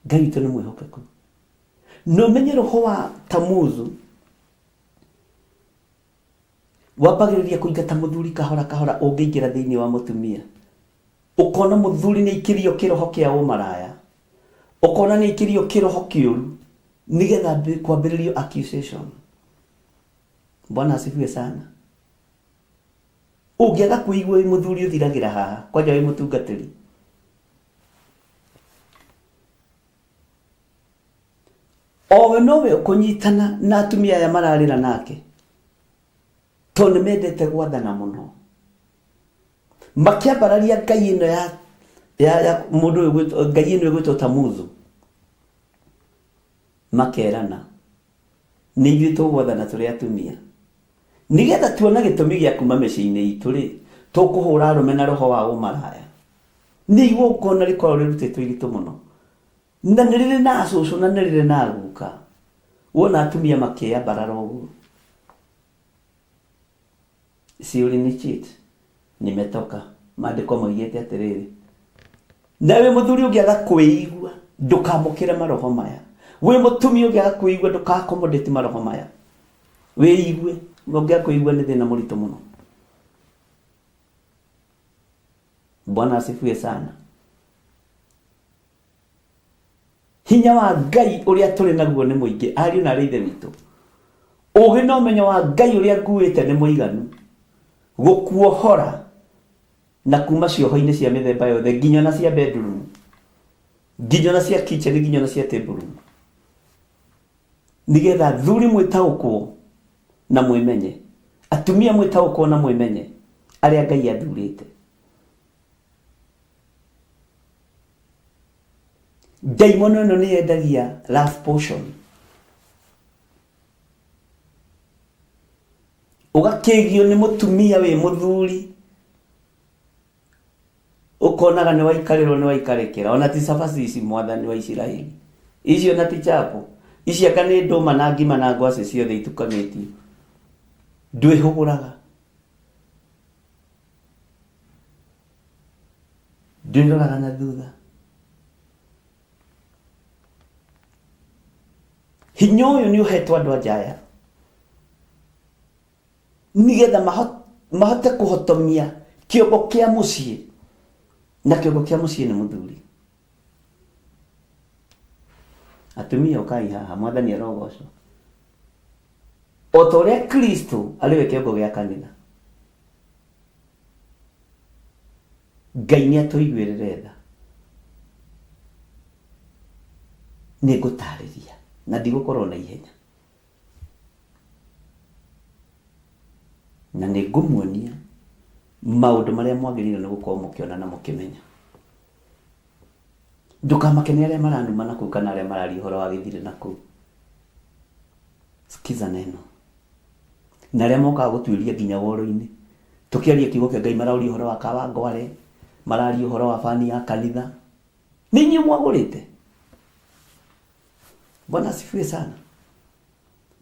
Ngai witũ nĩ mwĩhokeku. Na ũmenye roho wa Tamuzu wambagĩrĩria kũingata mũthuri kahora kahora ũngĩingĩra thĩinĩ wa mũtumia. Ũkona mũthuri nĩ aikĩrio kĩroho kĩa ũmaraya, ũkona nĩ aikĩrio kĩroho kĩũru nĩgetha kwambĩrĩrio accusation. Bwana asifiwe sana. Ũngĩaga kwĩigua wĩ mũthuri ũthiragĩra haha, kwanja wĩ mũtungatĩri. Owe nowe ũkũnyitana na atumia aya mararĩra nake, tondũ nĩ mendete gwathana mũno. Makĩambararia ngai ĩno ya, ya, ya mũndũ ũyũ ũgwĩtwo- ngai ĩno ĩgwĩtwo Tamuzu, makerana nĩ ithuĩ tũgwathana tũrĩ atumia. Nĩgetha tuone gĩtũmi gĩa kuma mĩciĩ-inĩ itũ rĩ, tũkũhũra arũme na roho wa ũmaraya. Nĩ igongona rĩkoragwo rĩrutĩtwo iritũ mũno. Na nĩ rĩrĩ na cũcũ na nĩ rĩrĩ na guka. Wona atumia makĩambarara ũguo. Si ulinicheat? Nimetoka. Maandĩko moigĩte atĩrĩrĩ, na wĩ mũthuri ũngĩaga kwĩigua ndũkamũkĩre maroho maya. Wĩ mũtumia ũngĩaga kwĩigua ndũka accommodate maroho maya. Wĩigue, ũngĩaga kwĩigua nĩ thĩna mũritũ mũno. Bwana asifiwe sana. Hinya wa Ngai ũrĩa tũrĩ naguo nĩ mũingĩ, ariũ na arĩ ithe witũ. Ũgĩ na ũmenyo wa Ngai ũrĩa nguĩte nĩ mũiganu gũkuohora na kuma cioho-inĩ cia mĩthemba yothe nginya na cia bedroom, nginya na cia kitchen, nginya na cia table room, nigetha athuri mwĩtaũkwo na mwĩmenye, atumia mwĩtaũkwo na mwĩmenye arĩa Ngai athurĩte. Ndaimono ĩno nĩ yendagia love potion, ũgakĩgio nĩ mũtumia wĩ mũthuri, ũkonaga nĩ waikarĩrwo nĩ waikarĩkĩra, ona ti cabaci ici mwathani wa Isiraeli, icio na ti chapo ici, anga nĩ ndũma na ngima na ngwacĩ ciothe itukanĩtio, ndwĩhũgũraga, ndwĩroraga na thutha. Hinya ũyũ nĩ ũhetwo andũ a nja aya nigetha mahote kũhotomia kĩongo kĩa mũciĩ, na kĩongo kĩa mũciĩ nĩ mũthuri. Atumia ũkai haha, mwathani arogocwo. O ta ũrĩa Kristo arĩ we kĩongo gĩa kanitha, Ngai nĩ atũiguĩrĩre tha. Nĩ ngũtarĩria na ndigũkorwo na ihenya, na nĩ ngũmuonia maũndũ marĩa mwagĩrĩirwo nĩ gũkorwo mũkĩona na mũkĩmenya. Ndũkamake nĩ arĩa maranuma na kũu kana arĩa mararia ũhoro wa gĩthirĩ na kũu. Sikiza neno. Na arĩa mokaga gũtuĩria nginya woro-inĩ. Tũkĩaria kiugo kĩa Ngai maraũria ũhoro wa Kawangware, mararia ũhoro wa bani ya kanitha. Nĩ inyuĩ mwagũrĩte. Bwana asifiwe sana.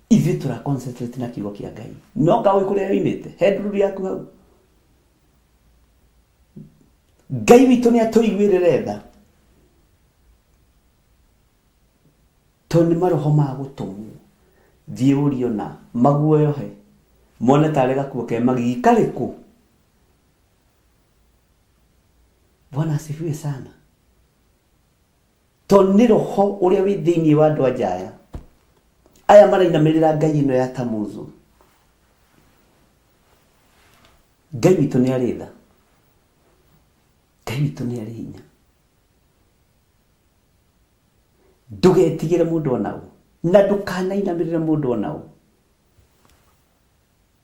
Ithuĩ tũra concentrate na kiugo kĩa Ngai. No nga ũĩ kũrĩa yoimĩte, he ndururu yaku hau. Ngai witũ nĩ atũiguĩrĩre tha. Tondũ nĩ maroho ma gũtũmwo. Thiĩ ũrie ona maguoyohe. Mone tarĩ gakuo ke magigi karĩ kũ. Bwana asifiwe sana. Tondũ nĩ roho ũrĩa wĩ thĩinĩ wa andũ a nja aya. Aya marainamĩrĩra Ngai ĩno ya Tamuzu. Ngai witũ nĩ arĩ tha. Ngai witũ nĩ arĩ hinya. Ndũgetigĩre mũndũ ona ũ, na ndũkanainamĩrĩre mũndũ ona ũ.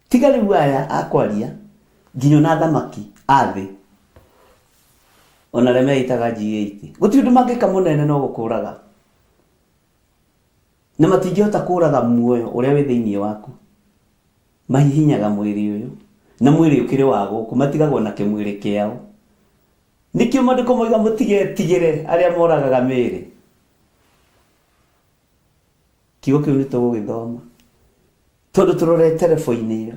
Tiga rĩu aya akwaria nginya ona athamaki a thĩ ona arĩa meĩtaga G8 gũtirĩ ũndũ mangĩka mũnene no gũkũraga, na matingĩhota kũraga muoyo ũrĩa wĩ thĩinĩ waku. Mahihinyaga mwĩrĩ ũyũ, na mwĩrĩ ũkĩrĩ wa gũkũ, matigagwo na kĩmwĩrĩ kĩao. Nĩkĩo maandĩko moiga mũtigetigĩre arĩa moragaga mĩĩrĩ. Kiugo kĩu nĩ tũgũgĩthoma tondũ tũrorete rebo-inĩ ĩyo,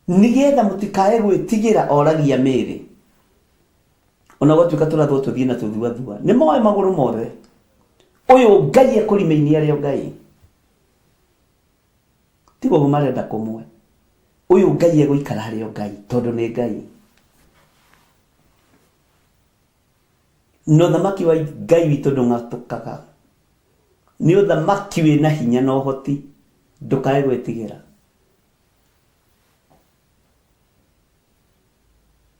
nĩgetha mũtikae gwĩtigĩra oragia mĩĩrĩ. Ona gwatuĩka tũrathwo tũthiĩ na tũthuathua, nĩ moĩ magũrũ mothe. Ũyũ Ngai ekũrima-inĩ arĩ o Ngai. Tiga ũguo marenda kũmwe. Ũyũ Ngai egũikara arĩ o Ngai tondũ nĩ Ngai. Na ũthamaki wa Ngai witũ ndũng'atũkaga. Nĩ ũthamaki wĩna hinya na ũhoti, ndũkae gwĩtigĩra.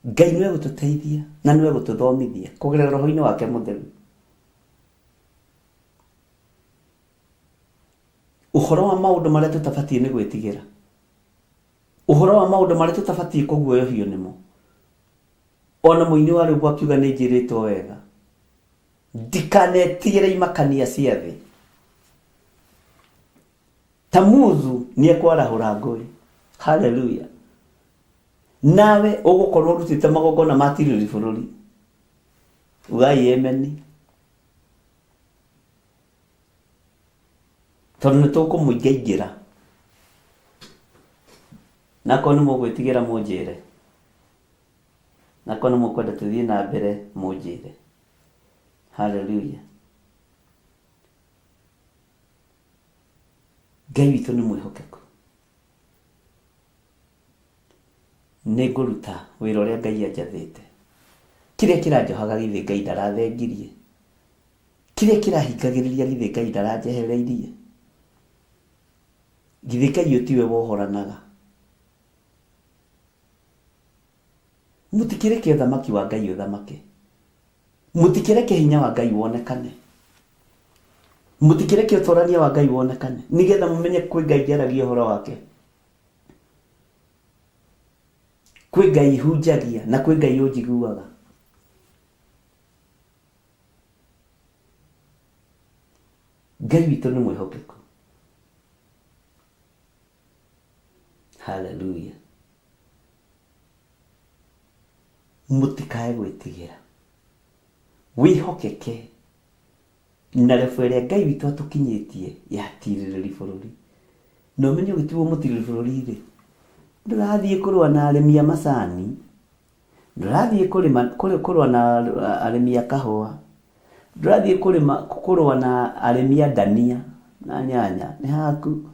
Ngai nĩwe gũtũteithia na nĩwe gũtũthomithia kũgerera roho-inĩ wake mũtheru. Ũhoro wa maũndũ marĩa tũtabatiĩ nĩ gwĩtigĩra. Ũhoro wa maũndũ marĩa tũtabatiĩ kũguoyohio nĩmo. Ona mũini wa rwĩmbo akiuga nĩ njĩrĩtwo wega, ndikanetigĩre imakania cia thĩ. Tamuzu nĩ ekwarahũra ngũĩ. Haleluya. Nawe ũgũkorwo ũrutĩte magongona ma tirĩrĩ bũrũri. Ugai ameni. Tondũ nĩ tũkũmũingaingĩra. Na akorwo nĩ mũgwĩtigĩra mũnjĩre. Na akorwo nĩ mũkwenda tũthiĩ na mbere mũnjĩre. Hallelujah. Ngai witũ nĩ mwĩhokeku. Nĩ ngũruta wĩra ũrĩa Ngai anjathĩte. Kĩrĩa kĩranjohaga githĩ Ngai ndarathengirie. Kĩrĩa kĩrahingagĩrĩria githĩ Ngai ndaranjehereirie. Githĩ Ngai ũyũ tiwe wohoranaga. Mũtikĩreke ũthamaki wa Ngai ũthamake. Mũtikĩreke hinya wa Ngai wonekane. Mũtikĩreke ũtwarania wa Ngai wonekane. Nĩgetha mũmenye kwĩ Ngai njaragia ũhoro wake. Kwĩ Ngai hunjagia na kwĩ Ngai ũnjiguaga. Ngai witũ nĩ mwĩhokeku. Hallelujah. Mũtikae gwĩtigĩra. Wĩhokeke na rebo ĩrĩa Ngai witũ atũkinyĩtie ya tirĩrĩri bũrũri. Na ũmenye ũgĩtuo mũtirĩrĩri bũrũri rĩ, ndũrathiĩ kũrũa na arĩmi a macani, ndũrathiĩ kũrĩma kũrũa na arĩmi a kahũa, ndũrathiĩ kũrĩma kũrũa na arĩmi a ndania na nyanya, nĩ haku.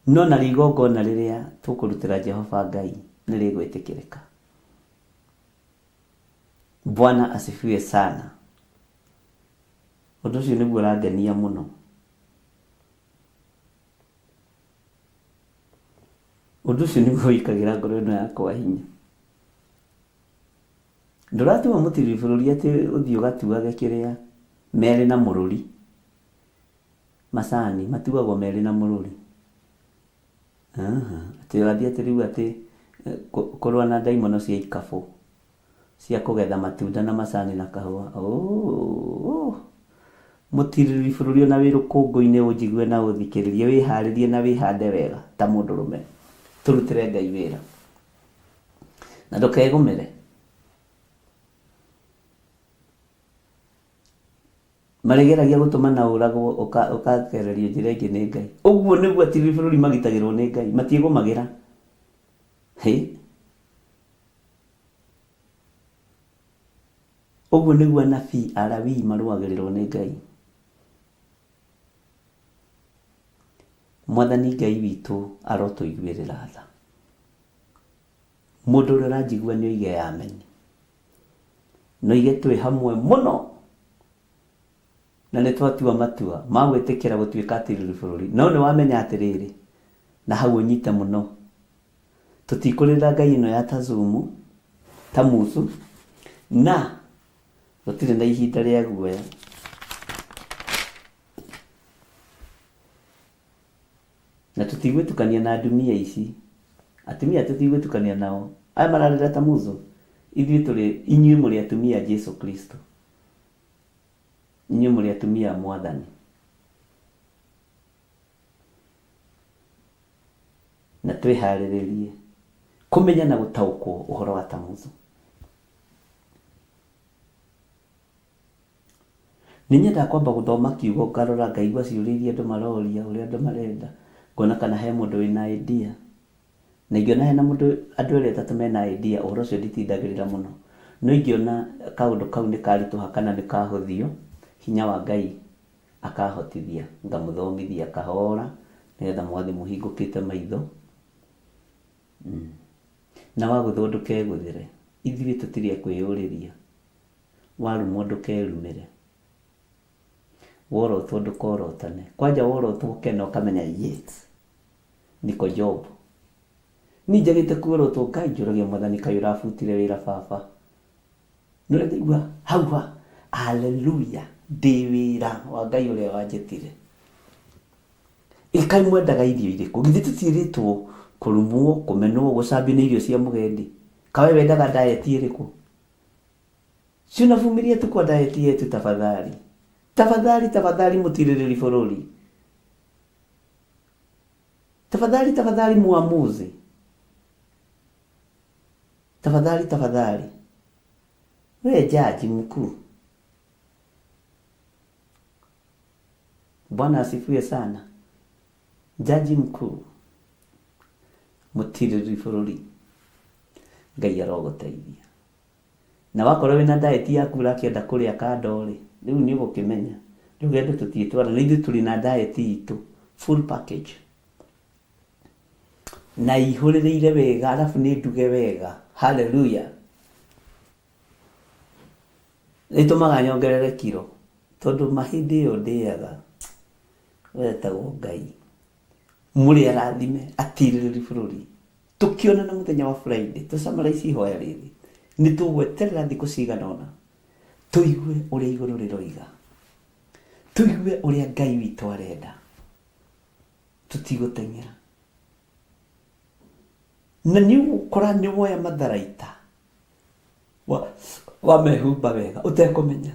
No narĩo igongona rĩrĩa tũkũrutĩra Jehova Ngai nĩ rĩgwĩtĩkĩrĩka. Bwana asifiwe sana. Ũndũ ũcio nĩguo ũrangenia mũno. Ũndũ ũcio nĩguo wĩkagĩra ngoro ĩno yakwa hinya. Ndũratua mũtiriri bũrũri atĩ ũthiĩ ũgatuage kĩrĩa merĩ na mũrũri. Macani matuagwo merĩ na mũrũri. Atĩ ũrathiĩ atĩ rĩu atĩ kũrũa na ndaimono cia ikabũ cia kũgetha matunda na macani na kahũa. Mũtiriri bũrũri ona wĩ rũkũngũ-inĩ ũnjigue na ũthikĩrĩrie, wĩharĩrie na wĩhande wega ta mũndũrũme. Tũrutĩre Ngai wĩra. Na ndũkegũmĩre. Marĩgeragia gũtũma na ũragwo ũkagererio njĩra ĩngĩ nĩ Ngai. Ũguo nĩguo atiriri bũrũri magitagĩrwo nĩ Ngai. Matiĩgũmagĩra. Hĩ. Ũguo nĩguo anabii Alawii marũagĩrĩrwo nĩ Ngai. Mwathani Ngai witũ arotũiguĩrĩra tha. Mũndũ ũrĩa ũranjigua nĩ oige ameni. Na oige twĩ hamwe mũno. Na nĩ twatua matua ma gwĩtĩkĩra gũtuĩka atiriri bũrũri. No nĩ wamenya atĩrĩrĩ, na hau ũnyite mũno. Tũtikũrĩrĩra Ngai ĩno ya Tazumu, Tamuzu, na gũtirĩ na ihinda rĩa guoya. Na tũtigwĩtukania na ndumia ici. Atumia tũtigwĩtukania nao. Aya mararĩra Tamuzu, ithuĩ tũrĩ, inyuĩ mũrĩ atumia a Jesu Kristo. Inyuĩ mũrĩ atumia a Mwathani. Na twĩharĩrĩrie kũmenya na gũtaũkwo ũhoro wa Tamuzu. Nĩ nyendaga kwamba gũthoma kiugo ngarora ngaigua ciũria iria andũ maroria, ũrĩa andũ marenda, ngona kana he mũndũ wĩna idea. Na ingĩona hena mũndũ, andũ erĩ atatũ mena idea, ũhoro ũcio nditindagĩrĩra mũno. No ingĩona kaũndũ kau nĩ karitũha kana nĩ kahũthio, hinya wa Ngai akahotithia, ngamũthomithia kahora, nĩgetha mũgathiĩ mũhingũkĩte maitho. Na wagũthwo ndũkegũthĩre. Ithuĩ tũtirĩ a kwĩyũrĩria. Warumwo ndũkerumĩre. Worotwo ndũkorotane. Kwanja worotwo ũkena ũkamenya yes, niko job. Niĩ njagĩte kuorotwo Ngai njũragia Mwathani kaĩ ũrabutire wĩra baba. Nĩ ũrĩa ndaigua hau ha hallelujah ndĩ wĩra wa Ngai ũrĩa wanjĩtire. Ĩ kaĩ mwendaga irio irĩkũ? Githĩ tũtiĩrĩtwo kũrumwo, kũmenwo, gũcambio nĩ irio cia mũgendi? Kaĩ we wendaga diet ĩrĩkũ? Si unavumilia tu kwa diet yetu tafadhali. Tafadhali, tafadhali mũtirĩrĩri bũrũri. Tafadhali, tafadhali muamuzi. Tafadhali, tafadhali. We jaji mkuu. Bwana asifiwe sana. Jaji mkuu mũtirĩrĩri bũrũri Ngai arogũteithia. Na wakorwo wĩna diet yaku ũrakĩenda kũrĩa kando rĩ, rĩu nĩ ũgũkĩmenya rũgendo tũtiĩtwara na ithuĩ tũrĩ na diet itũ full package na ihũrĩrĩire wega arabu nĩ nduge wega haleluya ĩtũmaga nyongerere kiro tondũ mahĩndĩ ĩyo ndĩaga wetagwo Ngai mũrĩ arathime atirĩrĩri bũrũri tũkĩonana mũthenya wa Friday tũcamara ici ihoya rĩrĩ nĩ tũgweterera thikũ cigana ũna tũigue ũrĩa igũrũ rĩroiga tũigue ũrĩa Ngai witũ arenda tũtigũteng'era na nĩ ũgũkora nĩ woya matharaita wamehumba wega ũtekũmenya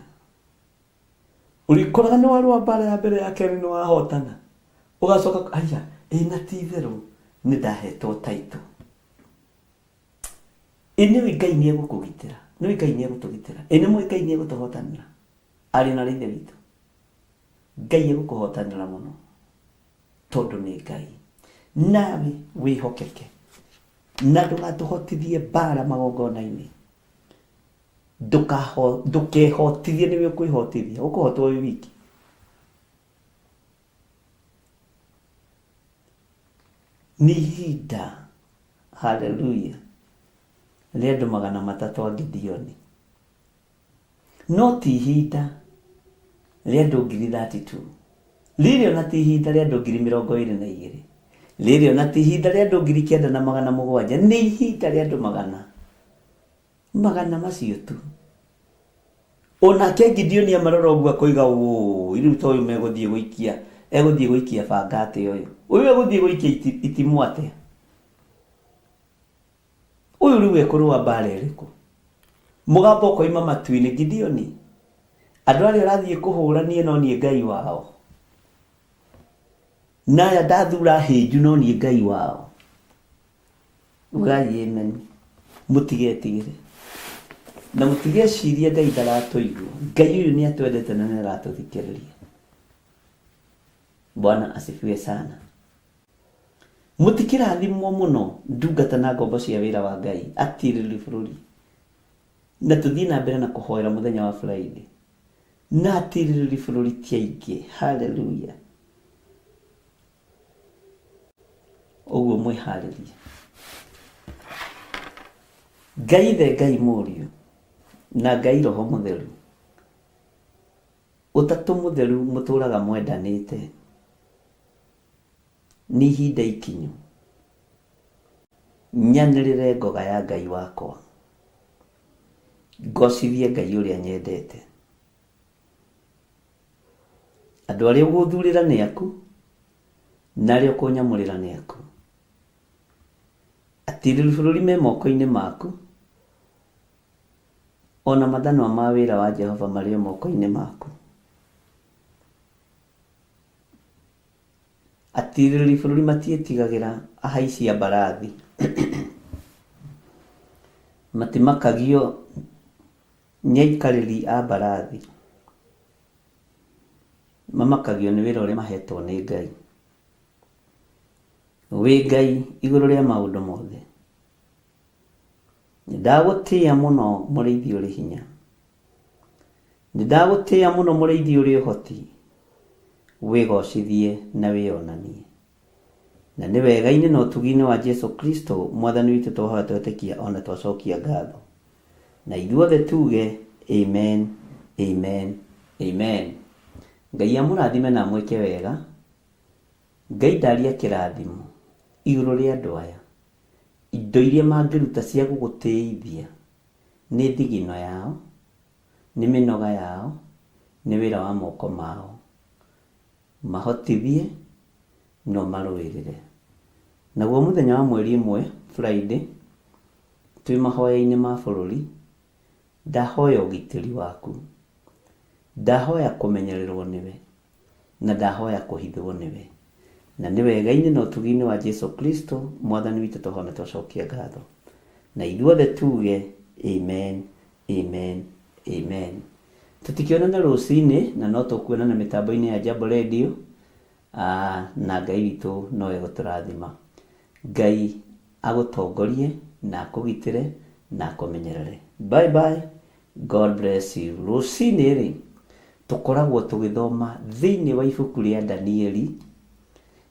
ũrĩkoraga nĩ warũa mbara ya mbere ya kerĩ nĩ wahotana ũgacoka aya ĩ na ti itherũ nĩ ndahetwo taitũ ĩ nĩũĩ Ngai nĩ egũkũgitĩra nĩũĩ Ngai nĩ egũtũgitĩra ĩ nĩmũĩ Ngai nĩ egũtũhotanĩra arĩ na ithe witũ Ngai egũkũhotanĩra mũno tondũ nĩ Ngai nawe wĩhokeke na ndũgatũhotithie mbara magongona-inĩ ndũkehotithie nĩwe ũkwĩhotithia ũkũhotwo wĩ wiki nĩ ihinda haleluya rĩa andũ 300 a Gideoni no ti ihinda rĩa andũ 32,000 rĩrĩ ona ti ihinda rĩa andũ 22,000 rĩrĩ ona ti ihinda rĩa andũ 9,700 nĩ ihinda rĩa andũ magana macio tu onake Gideoni amarora ũguo akoiga ũũ rĩu ta ũyũ megũthiĩ gũikia egũthiĩ gũikia banga atĩa ũyũ ũyũ egũthiĩ gũikia itimũ atĩa ũyũ rĩu ekũrũa mbara ĩrĩkũ mũgambo ũkoima matu-inĩ Gideoni andũ arĩa ũrathiĩ kũhũra niĩ no niĩ Ngai wao na aya ndathura hĩnju no niĩ Ngai wao ugai amen mũtigetigĩre na mũtigecirie Ngai ndaratũigua Ngai ũyũ nĩ atwendete na nĩ aratũthikĩrĩria Bwana asifiwe sana mũtikĩrathimwo mũno ndungata na ngombo cia wĩra wa Ngai atirĩrĩri bũrũri na tũthiĩ na mbere na kũhoera mũthenya wa Friday na atirĩrĩri bũrũri ti aingĩ haleluya ũguo mwĩharĩrie Ngai ithe Ngai mũriũ na Ngai roho mũtheru ũtatũ mũtheru mũtũraga mwendanĩte nĩ ihinda ikinyu nyanĩrĩre ngoga ya Ngai wakwa ngocithie Ngai ũrĩa nyendete andũ arĩa ũgũthurĩra nĩ aku na arĩa ũkũnyamũrĩra nĩ aku atirĩrĩri bũrũri me moko-inĩ maku ona mathanwa ma wĩra wa Jehova marĩ o moko-inĩ maku atirĩrĩri bũrũri matiĩtigagĩra ahaici a mbarathi matimakagio nĩ aikarĩri a mbarathi mamakagio nĩ wĩra ũrĩa mahetwo nĩ Ngai wĩ Ngai igũrũ rĩa maũndũ mothe nĩndagũtĩĩa mũno mũrĩithi ũrĩ hinya nĩndagũtĩĩa mũno mũrĩithi ũrĩ ũhoti wĩgocithie na wĩonanie na nĩ wega-inĩ na ũtugi-inĩ wa Jesu Kristo mwathani witũ twahoya twetĩkia ona twacokia ngatho na ithuothe tuge amen amen amen Ngai amũrathime na amwĩke wega Ngai ndaria kĩrathimo igũrũ rĩa andũ aya indo iria mangĩruta cia gũgũtĩithia nĩ thigino yao nĩ mĩnoga yao nĩ wĩra wa moko mao mahotithie no marũĩrĩre naguo mũthenya wa mweri 1 Friday twĩ mahoya-inĩ ma bũrũri ndahoya ũgitĩri waku ndahoya kũmenyererwo nĩwe na ndahoya kũhithwo nĩwe na nĩ wega-inĩ na ũtugi-inĩ wa Jesu Kristo mwathani witũ twahoya na twacokia ngatho na ithuothe tuge amen amen Amen. Tũtikĩonana rũcinĩ na no tũkuonana mĩtambo-inĩ ya Jambo Radio, na Ngai witũ no egũtũrathima. Ngai agũtongorie na akũgitĩre na akũmenyerere. Bye bye. God bless you. Rũcinĩ rĩ, tũkoragwo tũgĩthoma thĩinĩ wa ibuku rĩa Danieli,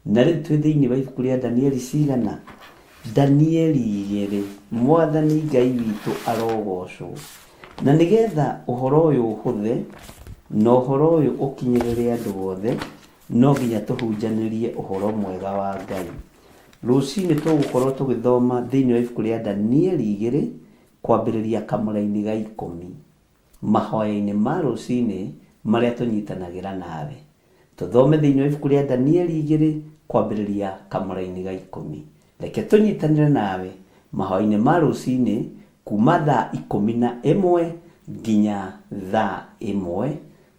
na rĩu twĩ thĩinĩ wa ibuku rĩa Danieli cigana? Danieli 2. Mwathani Ngai witũ arogocwo. Na nĩgetha ũhoro ũyũ ũhũthe na ũhoro ũyũ ũkinyĩrĩre andũ othe, no nginya tũhunjanĩrie ũhoro mwega wa Ngai. Rũcinĩ tũgũkorwo tũgĩthoma thĩinĩ wa ibuku rĩa Danieli 2 kwambĩrĩria kamũraini ga 10, mahoya-inĩ ma rũcinĩ marĩa tũnyitanagĩra nawe. Tũthome thĩinĩ wa ibuku rĩa Danieli 2 kwambĩrĩria kamũraini ga 10. Reke tũnyitanĩre nawe mahoya-inĩ ma rũcinĩ kuma thaa 11 nginya thaa 1,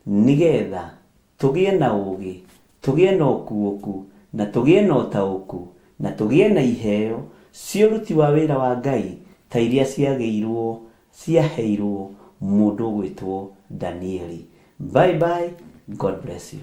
nĩgetha tũgĩe na ũũgĩ, tũgĩe na ũkuũku, na tũgĩe na ũtaũku, na tũgĩe na iheo cia ũruti wa wĩra wa Ngai ta iria ciaheirwo mũndũ ũgwĩtwo Danieli. Bye bye. God bless you.